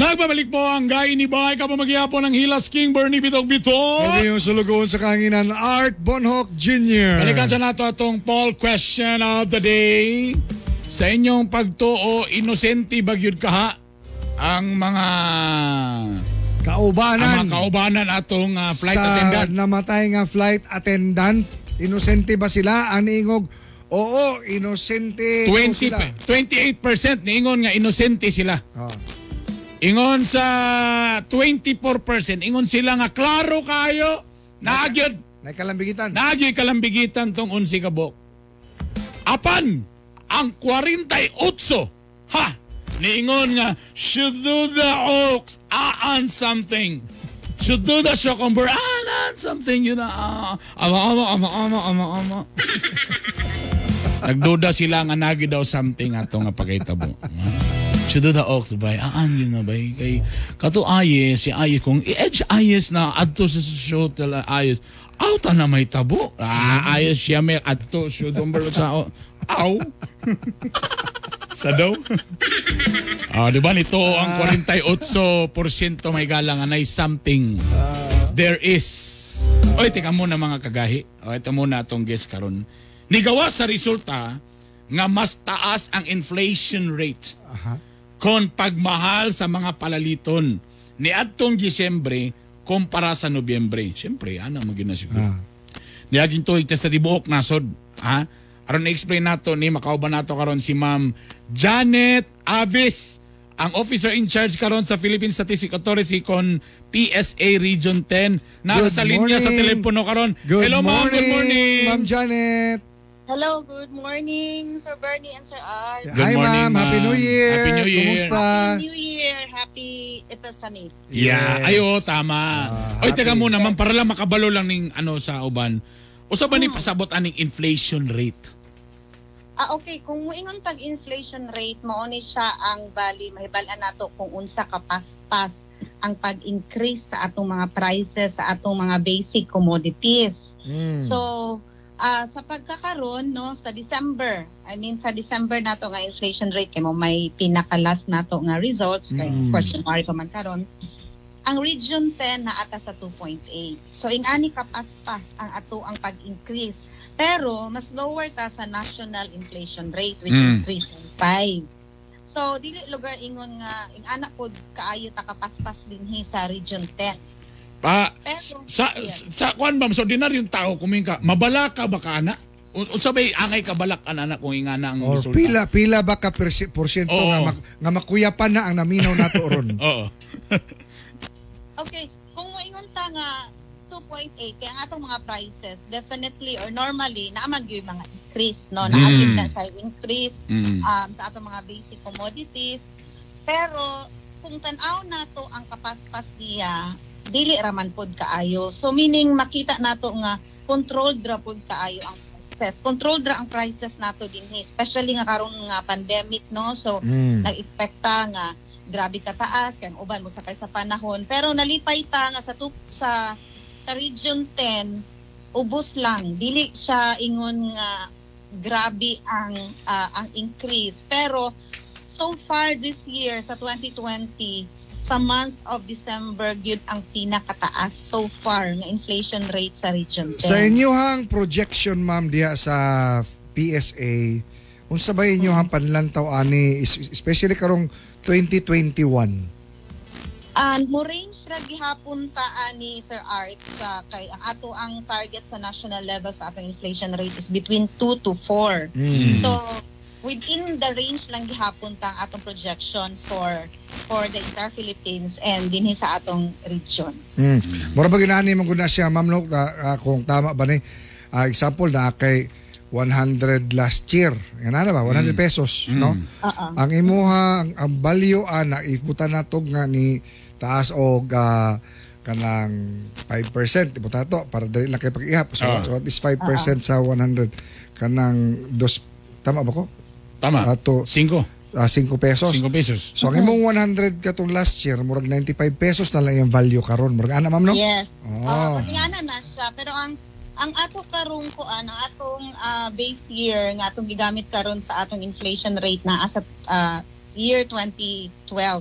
Nagbabalik po ang gay ni Bay kapamagyapon ng Hilas King Bernie Bitog Bitog. Okay, yung sulugoon sa kahanginan, Art Bonhoc Jr. Balikan sa nato atong poll question of the day. Sa inyong pagtuo, inosente ba gyud kaha ang mga kaubanan? Ang mga kaubanan atong flight sa attendant. Namatay nga flight attendant, inosente ba sila? Ang niingog, oo, inosente sila. 28% niingon nga inosente sila. Oh. Ingon sa 24%, ingon sila nga klaro kayo, naagyod. Nagkalambigitan. Naagyod kalambigitan tong 11 ka buok. Apan, ang 48, ha, niingon nga, should do the oaks, aan something. Should do the shokumber, aan something, yun na, ama, ama, ama, ama, ama, ama. Nagduda sila nga nagi daw something ato nga pagkitabo. Should do the oaks bay, aan yun na bay. Kay, kato ayes, si ayes kung i-edge ayes na adto sa hotel ayes, out na may tabo. Ah, ayes siya may adto should sa aw. Sa daw? Di ba nito ang 48% may galang anay something. There is. Oy, teka muna mga kagahi. O, ito muna atong guest karon. Nigawa sa resulta nga mas taas ang inflation rate. Kon pagmahal sa mga palaliton ni adtong Disyembre kumpara sa Nobyembre. Siyempre, ano mo na siguro. Niaging tuig sa tibuok nasod. Ha? Aron na-explain nato ni makauban nato karon si Ma'am Janet Avis, ang officer in charge karon sa Philippine Statistics Authority kon PSA Region 10. Nasa Good sa linya sa morning. telepono karon. Good Hello ma'am, good morning. Ma'am Janet. Hello, good morning, Sir Bernie and Sir Art. Good Hi morning, ma'am, Happy ma'am. New Year. Happy New Year. Kumusta? Happy New Year, Happy Epiphany. Yeah, Yes. ayo tama. Oy, teka muna ma'am, para lang makabalo lang ning ano sa uban. Usa ba ni pasabot aning inflation rate? Ah, okay, kung muingon tag inflation rate, mao ni siya ang bali mahibal-an nato kung unsa ka paspas ang pag-increase sa atong mga prices sa atong mga basic commodities. So, sa pagkakaron no sa December, I mean sa December nato nga inflation rate kay mo may pinakalas nato nga results kay of course January pa man karon. Ang Region 10 naata sa 2.8. So ingani kapaspas ang ato ang pag-increase. Pero mas lower ta sa national inflation rate which is 3.5. So dili lugar ingon nga ingana pod kaayo ta kapaspas dinhi sa Region 10. Pa, Pero, sa yes. sa kuan ma'am, sa ordinaryong tao kumingka, mabala ka ba ka ana? Unsa bay angay ka balak ana na kung ingana ang Or resulta? pila ba ka porsyento Oo. nga makuyapan na ang naminaw nato ron? Oo. Okay, kung moingon ta nga 2.8 kay ang atong mga prices definitely or normally naaman gyud mga increase no, naagid na siya increase sa atong mga basic commodities. Pero kung tan-aw nato ang kapaspas niya, dili ra man pod kaayo. So meaning makita nato nga controlled ra pod kaayo ang prices. Controlled ra ang prices nato dinhi, especially nga karon nga pandemic no. So nag-expecta nga grabe kataas kay ang uban mo sakay sa panahon, pero nalipay ta nga sa sa Region 10 ubos lang, dili siya ingon nga grabe ang ang increase. Pero so far this year sa 2020, sa month of December gyud ang pinakataas so far nga inflation rate sa Region 10. Sa inyuhang projection ma'am diha sa PSA, unsa ba inyuhang panlantaw ani especially karong 2021? And mo range ra gihapon ta ani Sir Art sa kay ang ato ang target sa national level sa atong inflation rate is between 2 to 4. So within the range lang gihapon ta ang atong projection for the entire Philippines and dinhi sa atong region. Mura ba ginani man gud na siya ma'am no, kung tama ba ni example na kay 100 last year. Yan na ba 100 pesos no? Ang imuha ang value ana if butan nato nga ni taas og kanang 5% ibutan to para dali lang kay pag-ihap. So what is 5% sa 100 kanang dos, tama ba ko? Tama. Ato 5. 5 pesos. 5 pesos. So ang imong 100 katong last year murag 95 pesos na lang yung value karon. Murag ana ma'am no? Yes. Oh. Ingana na siya pero ang ato karong kuan, ang atong base year nga atong gigamit karon sa atong inflation rate na asa year 2012,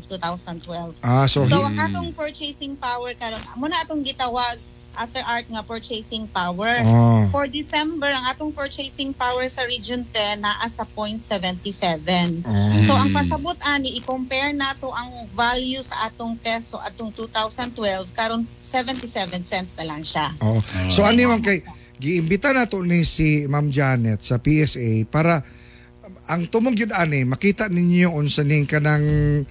2012. Ah, so, So ang atong purchasing power karon, muna atong gitawag Sir Art nga purchasing power. Oh. For December, ang atong purchasing power sa Region 10 naa sa 0.77. Oh. So ang pasabot ani i-compare nato ang value sa atong peso atong 2012 karon 77 cents na lang siya. Oh. So ani man kay giimbita nato ni si Ma'am Janet sa PSA para ang tumong gyud ani makita ninyo unsa ning kanang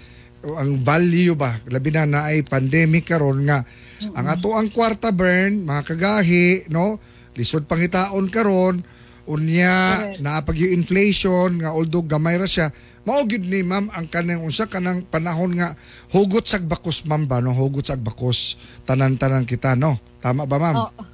ang value ba, labi na naay pandemic karon nga ang ato ang kwarta burn mga kagahi, no, lisod pangitaon karon, unya naa pag yung inflation nga although gamay ra siya, mao gyud ni ma'am ang kanang unsa kanang panahon nga hugot sag bakos ma'am ba, no, hugot sag bakos tanan-tanan kita, no, tama ba ma'am? Oo.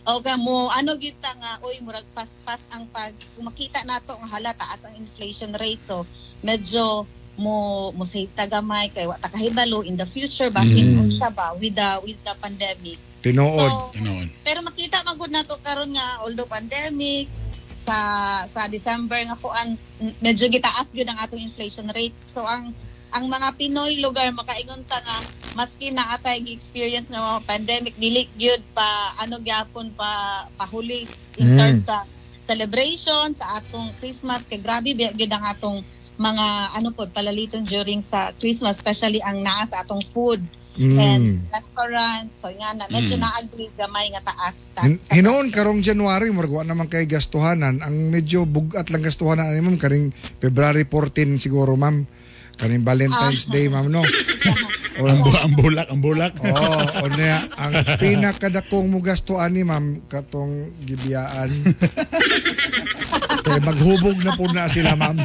O ka mo ano gyud ta nga oy murag paspas ang pag kung makita nato nga hala taas ang inflation rate, so medyo mo mo save ta gamay kay wa ta kahibalo in the future basin unsa ba with the pandemic. Tinuod. So, pero makita man gud nato karon nga although pandemic sa December nga kuan medyo gitaas gyud ang atong inflation rate. So ang mga Pinoy lugar makaingon ta nga maski na atay gi-experience nga mga pandemic dili gyud pa ano gyapon pa pahuli in terms sa celebration sa atong Christmas kay grabe gyud ang atong mga ano po palaliton during sa Christmas, especially ang naa sa atong food and restaurants. So nga na medyo naagli gamay nga taas ta. Hinoon karong January murag wa naman kay gastuhanan, ang medyo bugat lang gastuhanan ani ma'am kaning February 14 siguro ma'am, kaning Valentine's Day ma'am, no. Ang bulak. Oo, niya, ang pinakadakong mo gasto ani ma'am katong gibiyaan. Kaya maghubog na po na sila ma'am.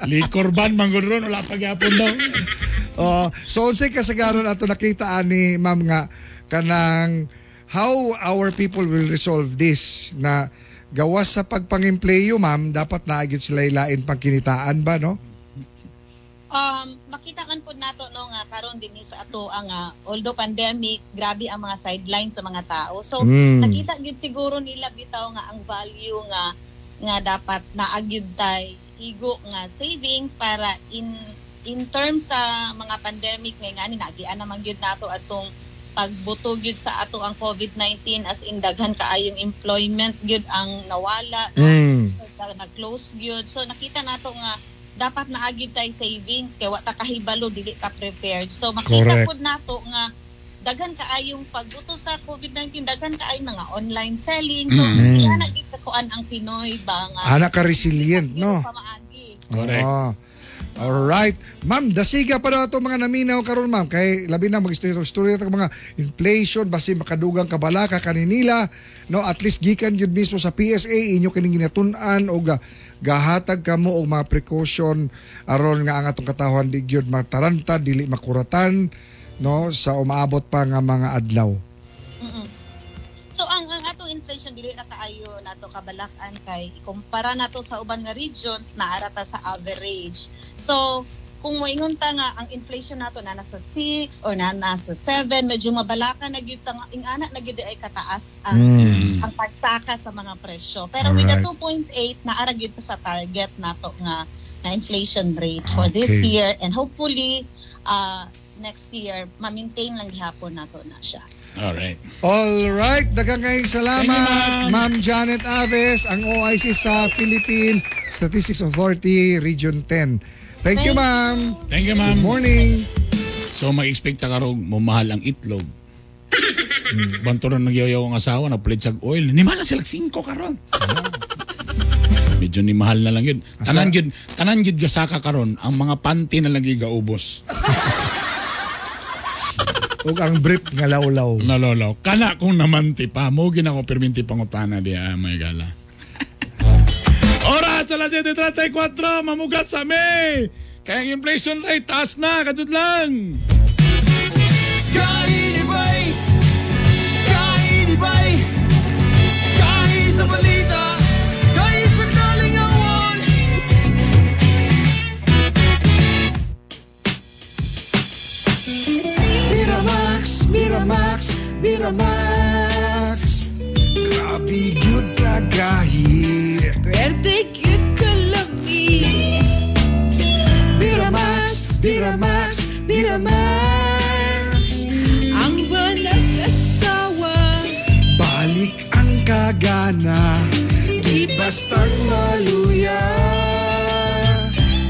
Likor ban manggod ron, wala pa gyapon daw. Oh, so unsay kasagaran ato nakita ani ma'am nga kanang how our people will resolve this na gawas sa pagpangempleyo ma'am, dapat naa gyud sila ilain pangkinitaan ba, no? Makita man po nato no nga karon dinhi sa ato ang although pandemic grabe ang mga sideline sa mga tao. So nakita gyud siguro nila bitaw nga ang value nga dapat naagyud tay igo nga savings para in terms sa mga pandemic nga ngani naagian naman gyud nato atong pagbuto gyud sa ato ang COVID-19 as in daghan kaayong employment gyud ang nawala, so, nag-close gyud. So nakita nato nga dapat naagid tay savings kay wa ta kahibalo dili ta prepared. So makita pud nato nga daghan kaayong pagbuto sa COVID-19, daghan kaayong mga online selling. So ana gid kuan ang Pinoy ba nga ana ka resilient, no? Correct. Oh. Alright. Ma'am, dasiga pa daw ato mga naminaw karon ma'am kay labi na mag-istorya ta mga inflation basi makadugang kabalaka kaninila, no, at least gikan gyud mismo sa PSA inyo kining ginatun-an og gahatag kamo og mga precaution aron nga ang atong katawhan di gyud mataranta, dili makuratan, no, sa umaabot pa nga mga adlaw. So ang atong inflation dili na kaayo nato kabalak-an kay ikumpara nato sa uban nga regions naara ta sa average. So kung moingon ta nga ang inflation nato na nasa 6 or na nasa 7, medyo mabalaka na gyud ta nga ingana na gyud ay kataas ang ang pagsaka sa mga presyo. Pero with the 2.8 naara gyud ta sa target nato nga na inflation rate for this year, and hopefully next year ma-maintain lang gihapon nato na siya. Alright. Alright, daghang kayong salamat, Ma'am Janet Aves, ang OIC sa Philippine Statistics Authority Region 10. Thank you, ma'am. Thank you, ma'am. Good morning. So mag-expect ta karong mamahal ang itlog. Banturan nagyayaw ang asawa na palit sag oil. Ni mahal na sila 5 karon. Medyo ni mahal na lang yun. Tanan gyud gasaka karon ang mga panty na lang gaubos. Ug ang brief nga lawlaw. Nalolaw. Kana kung namanti pa mo ginako perminti pangutana di may gala. Oras alas 7:34, mamugas sa mi. Kaya ang inflation rate taas na, katsud lang. Kainibay, kainibay, kahi sa balita, kahi sa kalingawan. Miramax, Miramax, Miramax. Grabe gyud kagahi. Pwerte gyud kalami. Miramax. Ang nag-asawa, Balik ang kagana, di bastang maluya.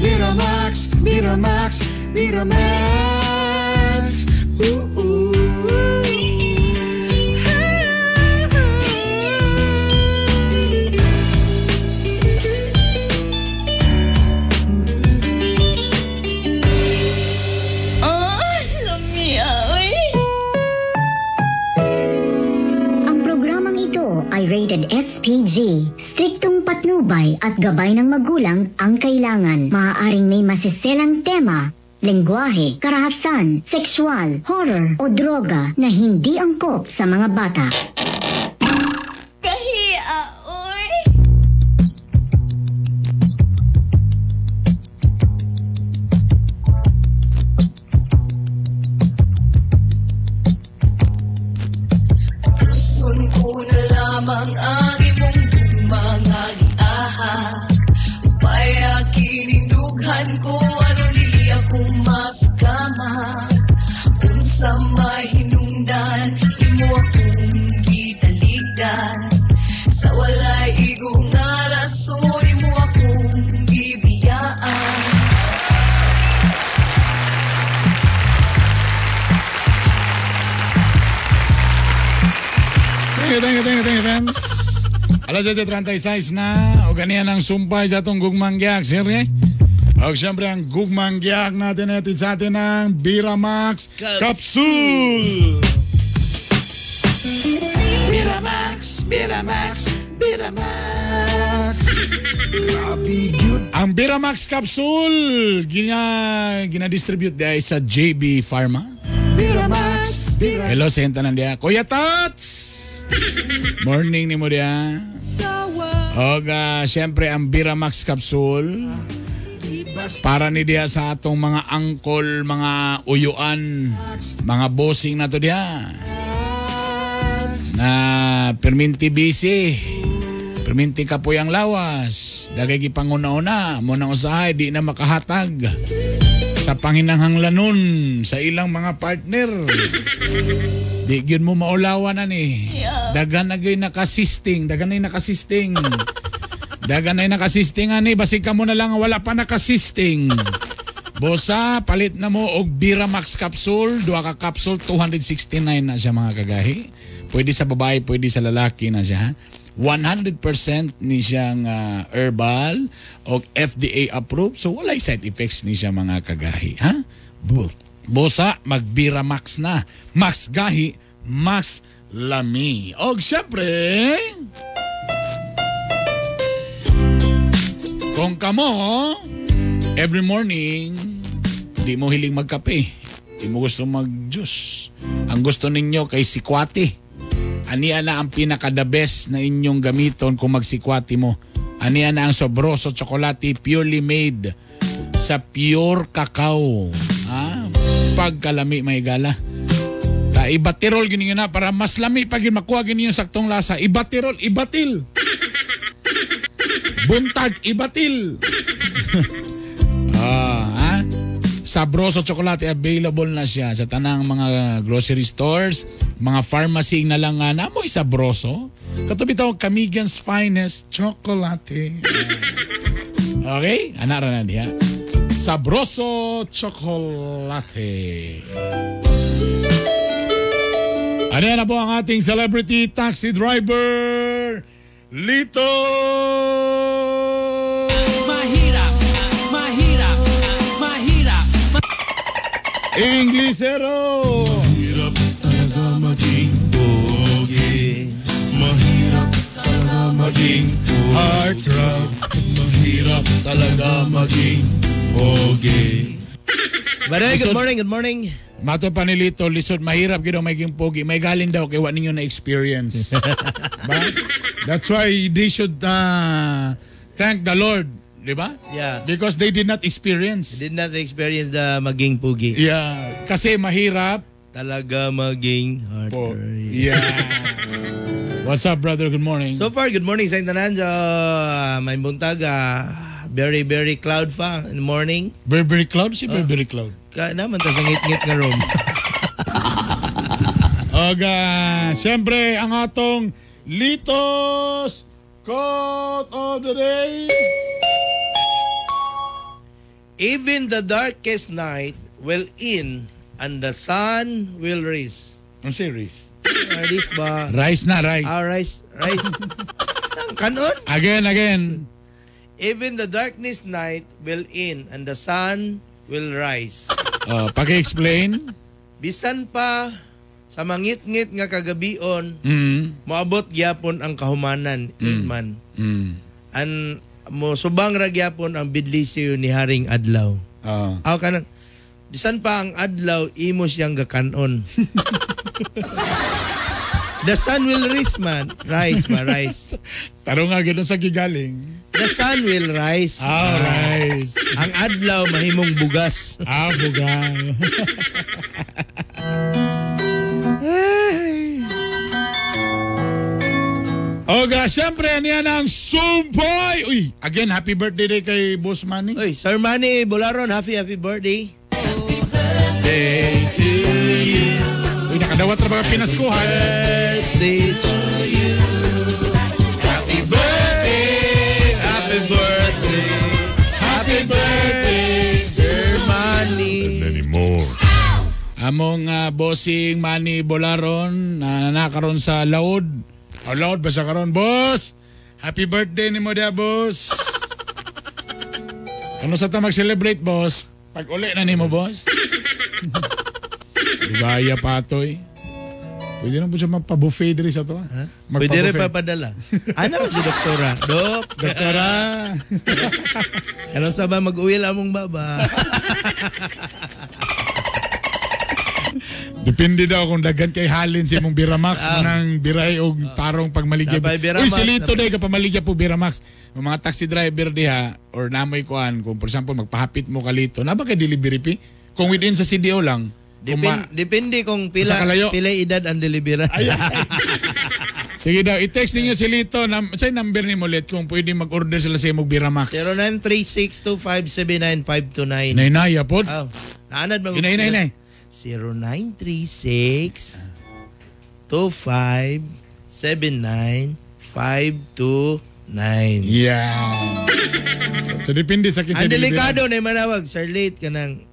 Miramax, Miramax, Miramax. Ooh, ooh. Oh, lamia, oy. Ang programang ito ay rated SPG. Striktong patnubay at gabay ng magulang ang kailangan. Maaaring may masiselang tema, lengguwahe, karahasan, sexual, horror o droga na hindi angkop sa mga bata. Kahia, oy. Puson ko na lamang ang imong mga giahak. Upaya kinindughan ko aron dili ako maskama. Unsa mahinungdan imo akong gitaligdan. Sa walay igo nga rason imo akong gibiyaan. Thank you, thank you, thank you, friends. Alas 7:36 na. O ganiyan ang sumpay sa atong gugmang giyak, serye. O siyempre ang gugmang giyak natin natin sa atin ng Biramax Capsule. Miramax, Miramax, Miramax. Grabe gyud. Ang Biramax Capsule gina-distribute dahil sa JB Pharma. Miramax, Miramax. Hello, sa tanan diya. Kuya Tots! Morning ni mo diya. Og siyempre ang Biramax Capsule para ni diya sa atong mga angkol, mga uyuan, mga bossing na to diya. Na perminti busy, perminti kapoy ang lawas, dagay gipanguna-una, mo nang usahay di na makahatag sa panginahanglanon sa ilang mga partner. Di gyud mo maulawan ani. Daghan na gyud nakasisting, daghan na nakasisting. Daghan na nakasisting ani, basig ka mo na lang wala pa nakasisting. Bosa, palit na mo og Biramax capsule, duha ka capsule 269 na siya mga kagahi. Pwede sa babae, pwede sa lalaki na siya. Ha? 100% ni siyang herbal og FDA approved. So walay side effects ni siya mga kagahi, ha? Bosa, mag-Biramax na. Max gahi, mas lami. Og syempre, kung kamo, every morning, di mo hiling magkape. Di mo gusto mag-juice. Ang gusto ninyo kay sikwate. Aniya na ang pinaka-the best na inyong gamiton kung magsikwate mo. Aniya na ang Sobroso Chocolate purely made sa pure cacao. Ah, pagkalami may gala. Ta ibatirol gini na para mas lami pag makuha gini yung saktong lasa. Ibatirol, ibatil. Buntag, ibatil. Ah, ha? Sabroso Chocolate available na siya sa tanang mga grocery stores, mga pharmacy na lang nga namoy Sabroso. Katubi tawag Camiguin's Finest Chocolate. Okay? Anara na diha. Sabroso Chocolate. Ano na po ang ating celebrity taxi driver, Lito! Mahirap, mahirap, mahirap. Inglesero! Mahirap talaga maging pogi. Mahirap talaga maging heartthrob. Mahirap talaga maging pogi. Baray, good morning, good morning. Mato pa ni Lito, lisod, mahirap gid maging pogi. May galing daw kay wa ninyo na experience. Ba? That's why they should thank the Lord, di ba? Yeah. Because they did not experience. They did not experience the maging pogi. Yeah. Kasi mahirap talaga maging heartbreak. Yeah. What's up, brother? Good morning. So far, good morning sa tanan. So, may buntag. Very, very cloud pa in the morning. Very, very cloud? Si very, very cloud. Ka naman ta sa ngit-ngit nga room. Oga, siyempre ang atong Litos Quote of the Day. Even the darkest night will end and the sun will rise. Ano si rise? Rise ba? Rice na, rice. Ah, rice. Rice. Ang kanon. Again, again. Even the darkness night will end and the sun will rise. Paki-explain. Bisan pa sa mangitngit nga kagabion, moabot gyapon ang kahumanan, man. An mo subang ra gyapon ang bidlisiyo ni Haring Adlaw. Aw kanang bisan pa ang adlaw imo siyang gakanon. The sun will rise man. Rise ba, rise. Tarong nga gano'n sa gigaling. The sun will rise. Ah, rise. Ang adlaw mahimong bugas. Ah, bugas. Ay. Oga, siyempre, niyan ang Sumpoy! Uy, again, happy birthday day kay Boss Manny. Uy, Sir Manny Bolaron, happy, happy birthday. Happy birthday to you. Uy, nakadawat na mga pinaskuhan. Birthday to you. Happy birthday, happy birthday, happy birthday, Sir Manny. Many more. Among bossing Manny Bolaron na nakaroon sa Laod. O Laod ba sa karon, boss? Happy birthday ni mo dia, boss. Ano sa ta mag-celebrate, boss? Pag uli na nimo, boss. Gaya pa atoy. Pwede na po siya magpa-buffet diri sa to. Ha? Pwede rin papadala. Ano si Doktora? Dok. Doktora. Ano sa ba mag-uwi among baba? Depende daw kung daghan kay halin sa imong Biramax nang biray og tarong pagmaligya. Uy, silito day ka pamaligya po Biramax. Yung mga taxi driver diha or namoy kuan kung for example magpahapit mo kalito, na ba kay delivery fee? Kung within sa CDO lang. Depende kung pila pila edad ang delivery. Sige daw, i-text ninyo si Lito. Sa number ni Molet kung pwede mag-order sila sa imong Biramax. 0936-2579529. Nainaya po. Oh, naanad mag- Inay, inay. 0936-2579-529. Yeah. So depende sa kinsa. Ang delikado na manawag, sir, late ka nang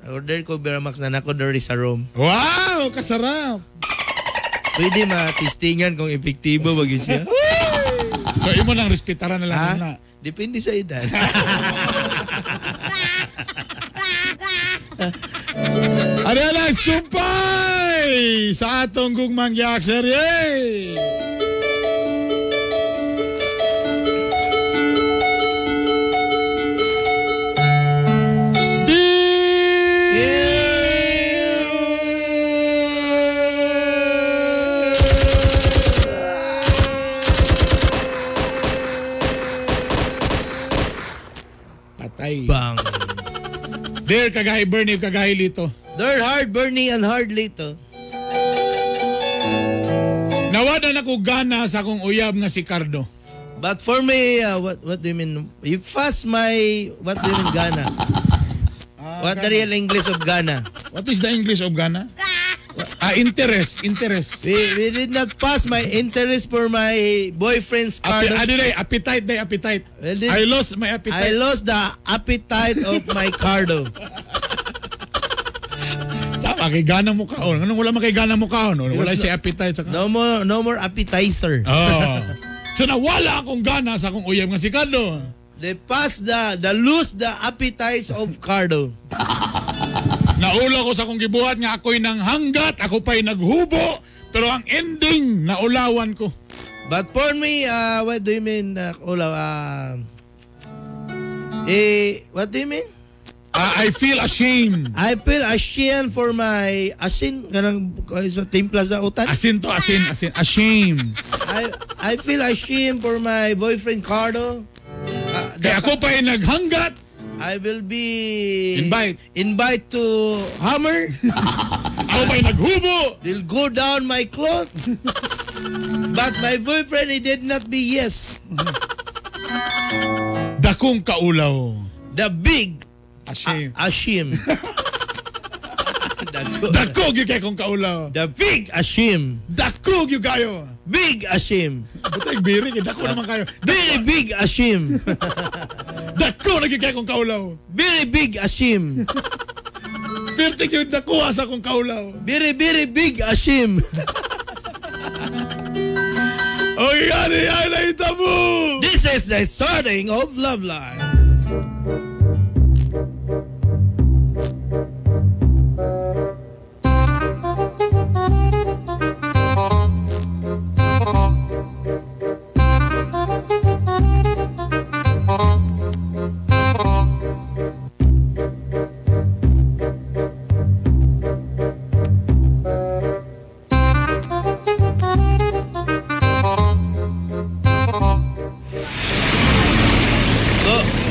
order ko Biramax na nako diri sa room. Wow, kasarap. Pwede matistingan kung epektibo ba gyud siya. So imo nang respetaran na lang na. Depende sa edad. Ano na, sumpay sa atong gugmang yak serye. Patay. Bang. There, kagahi Bernie, kagahi Lito. There, hard Bernie and hard Lito. Nawada na ko gana sa akong uyab nga si Cardo. But for me, what do you mean? You fast my, what do you mean Ghana? What the real English of Ghana? What is the English of Ghana? Interest, interest. We did not pass my interest for my boyfriend's card. Appetite, appetite. I lost my appetite. I lost the appetite of my cardo. Sama, kay gana mo kaon. Anong wala man kay gana mo kaon? Wala si appetite sa No more, no more appetizer. Oh. So nawala akong gana sa akong uyab nga si Cardo. They pass the lose the appetite of cardo. Naula ko sa akong gibuhat nga ako'y nanghanggat, ako pa'y naghubo, pero ang ending, naulawan ko. But for me, what do you mean, ulaw? What do you mean? I feel ashamed. I feel ashamed for my asin. Ganang, so, timpla sa utan. Asin to, asin, asin. Ashamed. I feel ashamed for my boyfriend, Cardo. Kaya ako pa'y naghanggat. I will be invite to hammer. Ako ba'y naghubo? They'll go down my cloth. But my boyfriend, he did not be yes. Dakong kaulaw. The big Ashim. Ashim. Dako gyud kay kong kaulaw. The big Ashim. Dako gyud kayo. Big Ashim. Butay biri kay dako naman kayo. Very big Ashim. Dako na gyud kay kong kaulaw. Very big Ashim. Pirti gyud dako sa akong kaulaw. Very very big Ashim. Oy, ani ay nahitabo. This is the starting of Love Line.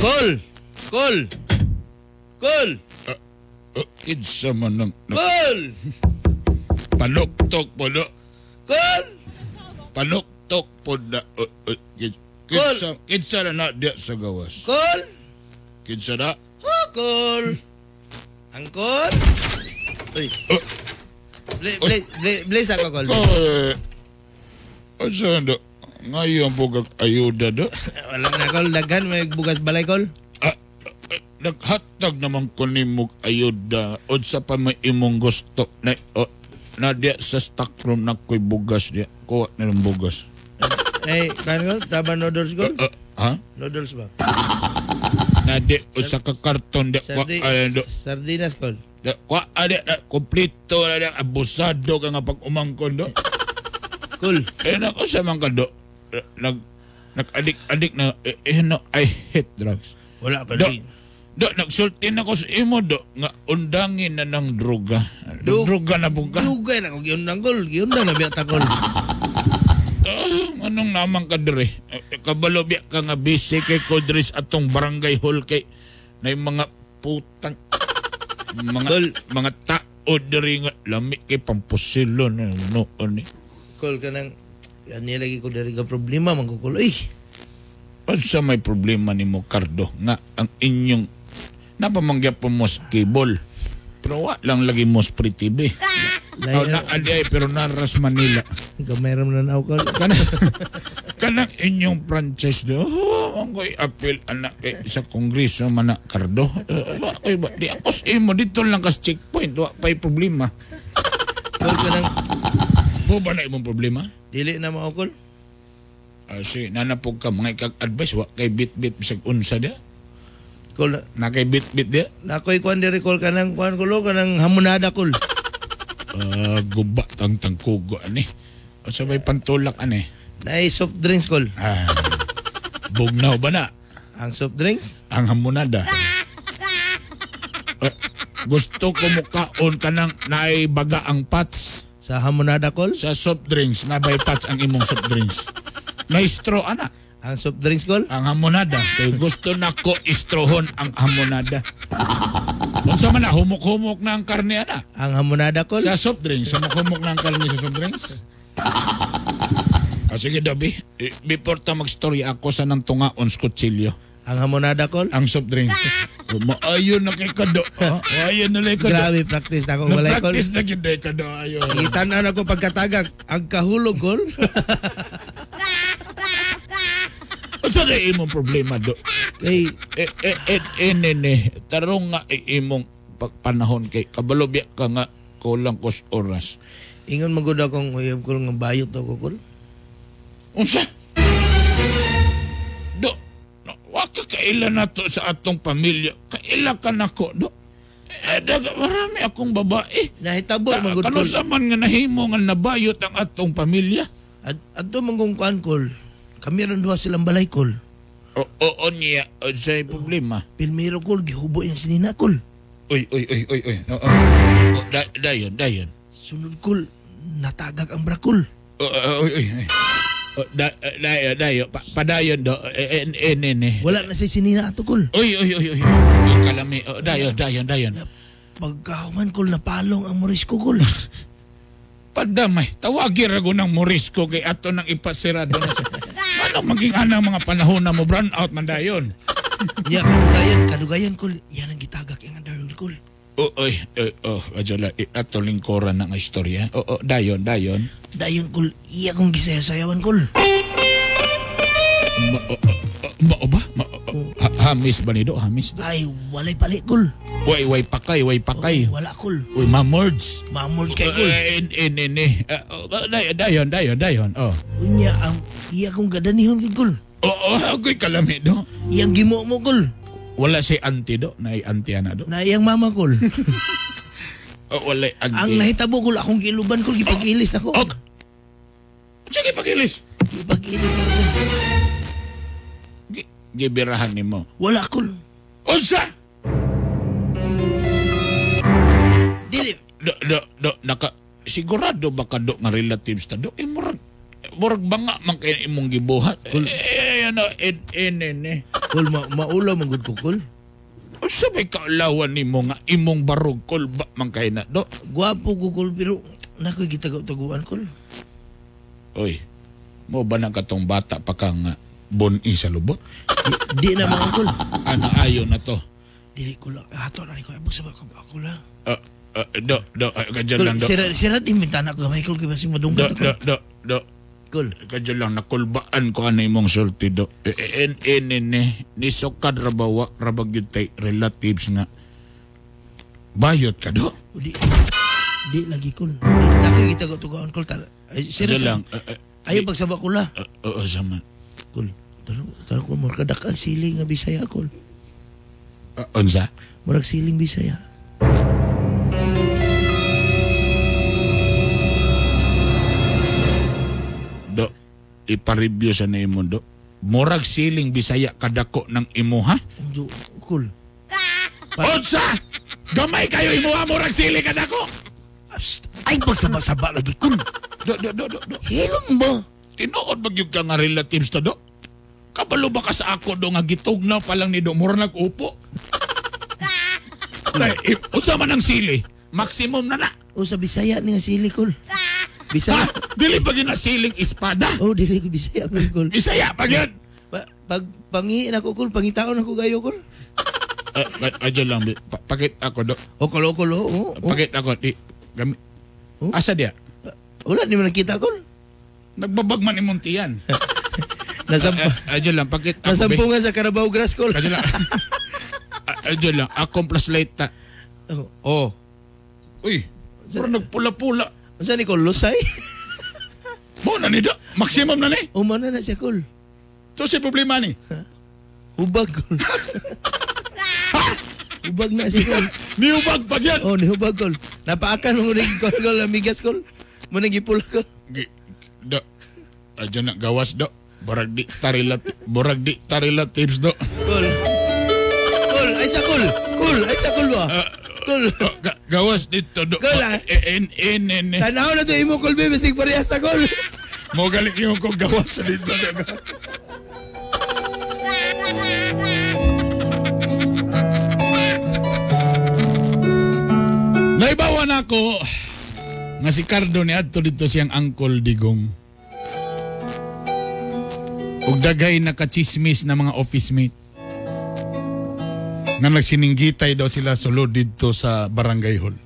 Call! Call! Call! Kinsa man nang Call! Panuktok po na. Call! Panuktok po na. Kinsa, kinsa na na diya sa gawas? Call! Kinsa na? Oh, call! Angkol? Uy. Blaze ako, call. Call! Asa na? Ngayon po kag ayuda do? Wala na, call. Daghan, may bugas balay, call. Naghatag naman ko ni mong ayuda. Unsa pa may imong gusto. Na, na diya sa stockroom na ko'y bugas diya. Kuha na ng bugas. Eh, kan call? Taba noodles, call? Ha? Noodles ba? Na di usa ka karton diya. Sardinas, call. Kuha diya. Kompleto na diya. Abusado ka nga pag umangkon do. Cool. Eh, nako sa man ka do. Nag-adik-adik na. Eh, no, I hate drugs. Wala ka do. Do, nagsultin ako sa imo do nga undangin na ng droga. Droga na buka. Dugay na ko giundang kol, giundang na biya ta kol. Anong naman ka dire? Kabalo biya ka nga busy kay ko diri sa atong barangay hall kay na yung mga putang mga tao diri nga lami kay pampusilo na noon ni. Kol ka nang yan lagi ko diri ka problema man ko kol. Uy. Unsa may problema nimo Cardo nga ang inyong napamanggap po mo sa cable pero wa lang lagi mo sa free TV. Oh, na adi pero naras Manila. Gamay ra man na kol. Kanang inyong franchise do. Oh, ang ko'y appeal anak kay sa kongreso man na Cardo. Wa ko'y ba di ako sa imo dito lang kas checkpoint wa pa'y problema. Kol kanang mo ba na imong problema? Dili na mao kol. Si nanapog ka mga ikag-advice wa kay bit-bit bisag unsa dia. Kol na kay bit-bit dia. Nakoy kuan diri kol kanang kuan kulo kanang hamonada kol. Guba tang tangkugo ani. Unsa may pantulak ani? Nay soft drinks kol. Bugnaw ba na? Ang soft drinks? Ang hamonada. Gusto ko mukaon kanang naay baga ang pats. Sa hamonada kol? Sa soft drinks, nabay pats ang imong soft drinks. Naistro ana. Ang soft drinks kol? Ang hamonada. Kay gusto nako istrohon ang hamonada. Unsa man na humok-humok na ang karne ana. Ang hamonada kol? Sa soft drinks, humok-humok na ang karne sa soft drinks. Sige Dobby, before ta magstorya ako sa nang tungaon sa kutsilyo. Ang hamonada kol? Ang soft drinks. Maayon na kay kado. Maayon na kay kado. Grabe practice na akong walay kol. Na-practice na gyud kay kado ayon. Gitan-aw na ko pagkatagak ang kahulog kol. Unsa na imong problema do? Kay tarong nga imong panahon kay kabalo biya ka nga kulang kos oras. Ingon magud akong uyab kol nga bayot ako kol. Unsa? Do, no, wa ka kaila na to sa atong pamilya. Kaila ka nako do. Marami akong babae. Nahitabo man gud kol. Kano sa man nga nahimo nga nabayot ang atong pamilya? Adto man kong kuan kol. Kami ron duha silang balay kol. Oo niya, sa problema. Pilmiro kol, gihubo yung sinina kol. Uy. Dayon. Sunod kol, natagak ang brakol. Uy. Dayo, padayon do. Wala na si sinina ato kol. Uy. Kalami, dayon. Pagkahuman kol, napalong ang Morisco kol. Padamay, tawagin ra ko ng Morisco kay ato nang ipasirado na siya. Ano maging anang mga panahon na mo brown out man dayon. Nya kadugayan kol. Yan ang gitagak yung underwear kol. Oh, oy, oh, adyo lang, ato lingkuran na nga istorya. Oh, dayon. Dayon kol, iya kong gisayasayawan kol. Mao ba? Hamis ba ni do? Hamis do? Ay, walay pali kol. Way pakay. Oh, wala kol. Uy, mamords. Mamords kay kol. Dayon. Oh. Unya, ang iya kong gadanihon kay kol. Oo, agoy kalami do. Iyang gimo mo kol. Wala si auntie do, na auntie ana do. Na iyang mama kol. Oh, wala auntie. Ang nahitabo kol akong giluban kol gipag-ilis ako. Oh. Sige pag-ilis. Gipag-ilis ako. Gibirahan nimo. Wala kol. Unsa? Dili. Do naka sigurado ba ka do nga relatives ta do? Eh, murag banga man kay imong gibuhat. Ano, Kol, maulaw man gud ko, kol. Unsa may kaulawan nimo nga imong barog kol ba man kay na do? Gwapo ko kol pero nakoy gitagaw-taguan kol. Oy, mo ba nang katong bata pa kang buni sa lubot? Di na mga kol. Ano ayo na to? Dili ko lang. Ato na ni ko. Ibig sabihin ko ako lang. Do, kadyan lang do. Sira di mintana ko gamay kol kay basing madunggat ako. Do. Kol. Kadyan lang nakulbaan ko ano imong sulti do. Ni sukad rabawa rabag yun tay relatives nga. Bayot ka do? Di lagi kol. Nakoy gitagaw-taguan kol. Sira lang. Ayaw pagsaba ko la. Oo, sama. Kol. Talo ko murag kadakag siling nga Bisaya kol. Unsa? Murag siling Bisaya. Do, ipa-review sa na imo do. Murag siling Bisaya kadako ng imo ha? Do, kol. Unsa? Gamay kayo imo ha, murag siling kadako. Ay pagsaba-saba lagi kol. Do. Hilom ba? Tinuod ba gyud ka nga relatives ta do? Kabalo ba ka sa ako do nga gitugnaw pa lang ni do mura nag-upo? Unsa man ang sili? Maximum na na. O sa Bisaya ni nga sili kol. Bisaya. Ha? Dili pa gyud na siling espada. Oh, dili ko Bisaya pa kol. Bisaya pa gyud. Pag pangiin ako kol, pangitaon ako gayo kol. Adyo lang pakit ako do. O kol o. Pakit ako di. Gami. Asa dia? Wala ni man nakita kol. Nagbabag man imong tiyan. Nasampa. Adyo lang pakit ako. Nasampo nga sa Carabao grass kol. Adyo lang. Adyo lang akong flashlight ta. Oh. Uy, pero nagpula-pula. Unsa ni kol lusay? Mo na ni do. Maximum na ni. O man na siya kol. So si problema ni. Hubag kol. Hubag na siya kol. Nihubag pag yan. Oh, nihubag kol. Napaakan mo rin kol kol amigas kol. Mo nang gipula kol. Do. Adyo na gawas do. Borag di ta relatives do. Kol. Kol, ay sa kol. Kol, ay sa kol ba? Kol. Gawas dito do. Kol ah. En. Tanaw na to imo kol baby sig parehas sa kol. Mo galing yung ko gawas dito. Naibawan ako nga si Cardo ni adto dito siyang Uncle Digong. Ug daghay nakachismis na mga office mate. Nga nagsininggitay daw sila sulod didto sa barangay hall.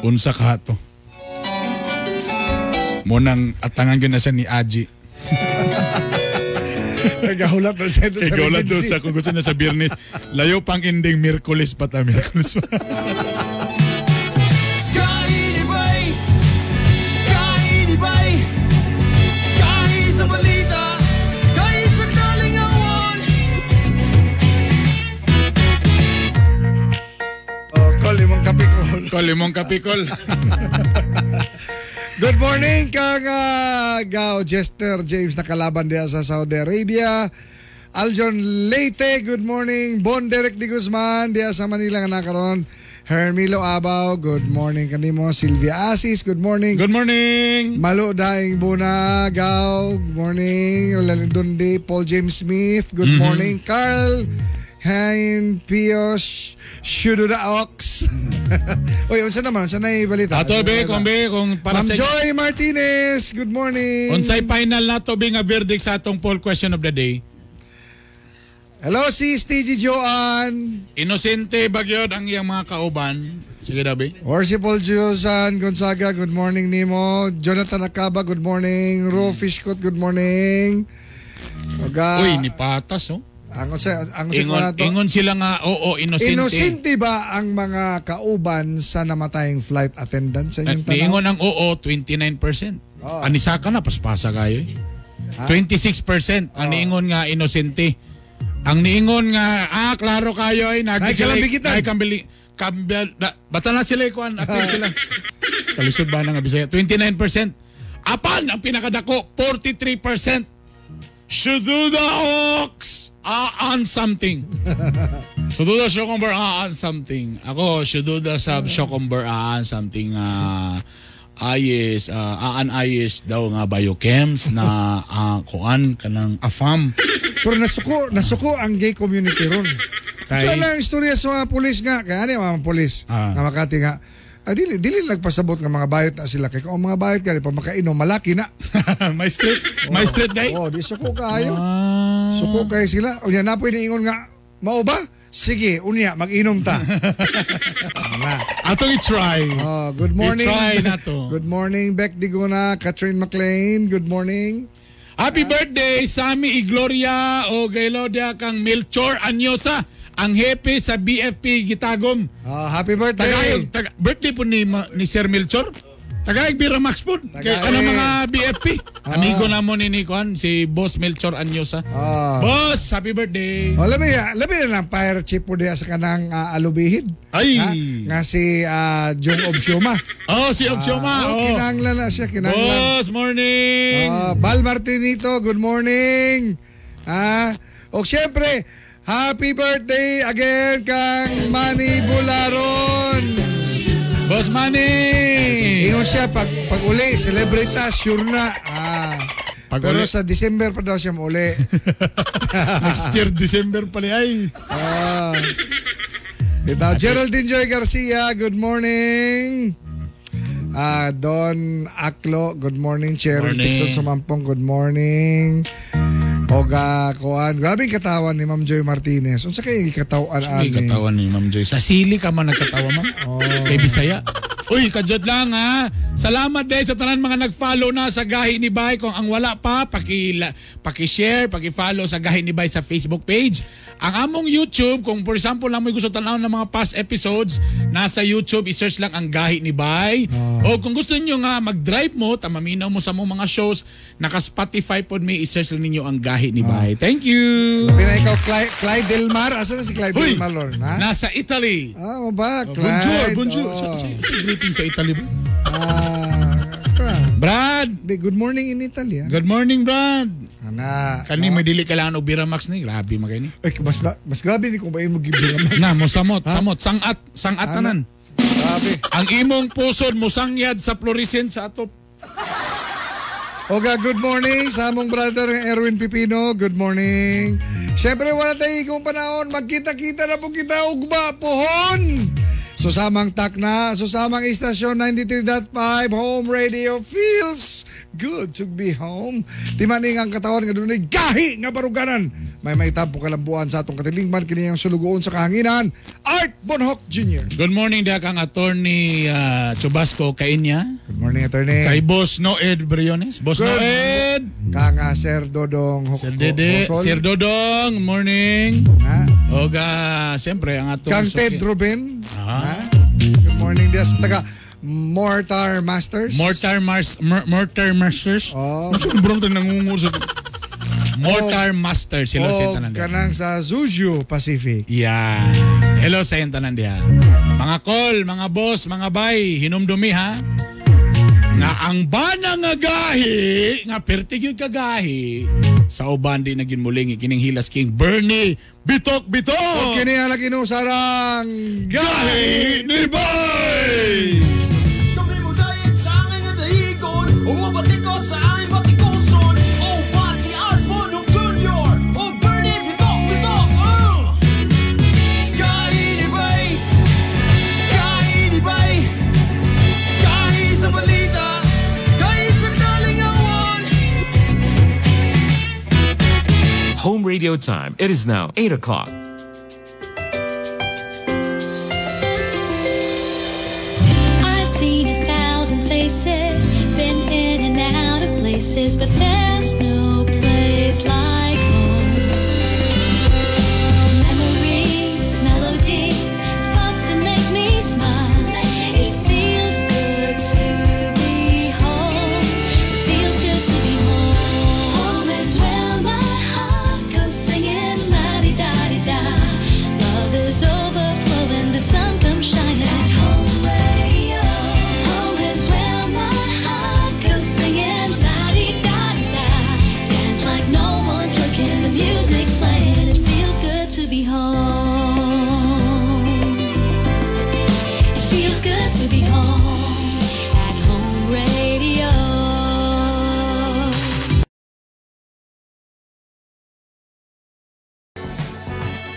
Unsa ka to? Munang atangan gyud na siya ni Aji. Nagahulat na siya sa Nagahulat doon sa kung gusto niya sa Biyernes. Layo pang ending Miyerkules pa ta, Miyerkules pa. Kainibay! Kainibay! Kain sa balita! Kain sa kalingawan! Oh, kol, imong kapikol. Kol, imong kapikol. Good morning kang Gao Jester James nakalaban diha sa Saudi Arabia. Aljon Leyte, good morning. Bon Derek de Guzman diha sa Manila nga nakaron. Hermilo Abaw, good morning kanimo. Sylvia Asis, good morning. Good morning. Malo Daing Buna, Gao, good morning. Ulalin Dundi, Paul James Smith, good morning. Carl Hein Pios, Shududa Ox. Uy, unsa naman? Unsa na balita? Ato be, kung be, kung para Ma'am sa Joy Martinez, good morning. Unsay final na to be nga verdict sa atong poll question of the day? Hello, sis TG Joan. Inosente ba gyud ang iyang mga kauban? Sige daw be. Worshipful Julian Gonzaga, good morning nimo. Jonathan Acaba, good morning. Ro Fishcot, good morning. Oga, Uy, ni patas oh. Ang unsa ang unsa Ingon, na to? ingon sila nga oo, inosente. Inosente ba ang mga kauban sa namatayang flight attendant sa inyong At tanaw? niingon ang oo, 29%. Oh. Anisaka na, paspasa kayo eh. 26% ang niingon nga inosente. Ang niingon nga, klaro kayo ay Ay, kalambigitan. Ay, kambili, kambel, na, bata na sila ikuan, apil sila. Kalisod ba na nga Bisaya? 29%. Apan, ang pinakadako, 43%. Shududa Ox! Aan something. Shududa Shokomber aan something. Ako, Shududa sab Shokomber aan something. Ayes, aan ayes daw nga biochems na kuan kanang afam. Pero nasuko ang gay community ron. Kay- So lang ang istorya sa mga pulis nga, kaya ano yung mga pulis nga Makati nga, dili dili nagpasabot nga mga bayot na sila kay kung ang mga bayot gani pag makainom malaki na. may street, may street day. Oh, di suko kayo. Suko kayo sila. Unya na po iniingon nga mao ba? Sige, unya mag-inom ta. Na. Atong i-try. Oh, good morning. I-try na to. Good morning Beck Digona, Catherine McLean. Good morning. Happy birthday Sammy Igloria o Gailodia kang Melchor Anyosa, ang hepe sa BFP Gitagom. Happy birthday. Tagayog, birthday po ni Sir Melchor. Tagayog Bira Max po. Kay kanang mga BFP. Amigo na mo ni Nikon, si Boss Melchor Anyosa. Boss, happy birthday. Oh, labi, labi na lang fire chief po diya sa kanang alubihid. Ay! Ha? Nga si Jong Obsioma. Oh, si Obsioma. Oh, oh. kinanglan na siya, kinanglan. Boss, morning. Bal Martinito, good morning. O siyempre, happy birthday again kang Manny Bularon. Boss Manny! Ingon siya, pag uli, celebrate ta, sure na. Pag Pero uli. sa December pa daw siya mauli. Next year, December pala ay. Ito, Geraldine Joy Garcia, good morning. Don Aklo, good morning. Cheryl Morning. Dixon Sumampong, good morning. Oga, kuan. Grabe yung katawan ni Ma'am Joy Martinez. Unsa kay katawan Ay, ani? katawan ni Ma'am Joy. Sa sili ka man nagkatawa, ma'am. Kay Bisaya. Uy, kajot lang ha. Salamat din sa tanan mga nag-follow na sa Gahi ni Bay. Kung ang wala pa, paki-share, paki-follow sa Gahi ni Bay sa Facebook page. Ang among YouTube, kung for example lang may gusto tanaw ng mga past episodes, nasa YouTube, i-search lang ang Gahi ni Bay. O kung gusto niyo nga mag-drive mo, tamaminaw mo sa mong mga shows, naka-Spotify pod may i-search lang ninyo ang Gahi ni Bay. Thank you! Labi na ikaw, Clyde Del Mar. Asa na si Clyde Uy! Del Mar, Lorna? Ha? Nasa Italy. Ah, ba? Clyde. Bonjour, bonjour. Oh. Sa greeting sa Italy ba? Brad! Good morning in Italy. Ah. Good morning, Brad! Ana. Kani may dili kailangan og Biramax ni. Grabe man kay ni. Ay, mas grabe ni kung ba mo gibiramax. Na, mo samot, samot, sangat, sangat tanan. Grabe. Ang imong pusod mosangyad sa fluorescent sa atop. Oga, good morning sa among brother Erwin Pipino. Good morning. Siyempre, wala tayo igong panahon. Magkita-kita na po kita ugma pohon. Susamang takna, susamang istasyon 93.5 Home Radio feels good to be home. Timaning ang katawan nga dunay gahi nga baruganan. May maitampo kalambuan sa atong katilingman kini ang sulugoon sa kahanginan. Art Bonhoc Jr. Good morning diha kang attorney Chubasco Kainya. Good morning, attorney. Kay Boss Noed Briones. Boss Good. Noed. Kang Sir Dodong Sir Dede, Hosol. Sir Dodong, morning. Ha? Oga, siyempre ang atong Kang suki- Ted Ruben. Ah. Ha? Good morning diya sa taga Mortar Masters. Mortar Mars Mortar Masters. Oh. Ano bro tayo nangungur sa Mortar Master sila sa O tanan diha. kanang sa Zuzu Pacific. Yeah. Hello sa iyong tanan diha. Mga kol, mga boss, mga bay, hinumdumi ha. Nga ang bana nga gahi, nga perti gyud ka gahi, sa uban di na ginmuling kining Hilas King Bernie Bitok Bitok. O kini ang ginusarang Gahi ni Bay! Kami mo dayet sa akin nga dahigon, umabati ko sa aking batikuson. O Pati Art Bonong Jr. O Bernie Bitok Bitok. Gahi ni Bay! Gahi Radio time. It is now 8 o'clock. I've seen 1,000 faces, been in and out of places, but there's no place like home. Memories, melodies, thoughts that make me smile. It feels good to be home. It feels good to be home. Home is where my heart goes singing la-di-da-di-da. Love is overflowing, the sun comes shining. Home radio. Home is where my heart goes singing la-di-da-di-da. Dance like no one's looking, the music's playing. It feels good to be home. It feels good to be home at Home Radio.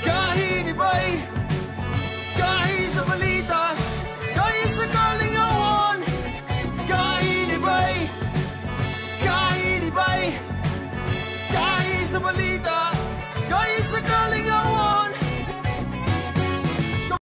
Kahinibay, kahi sa balita, kahi sa kalingawan. Kahinibay, kahinibay, kahi sa balita,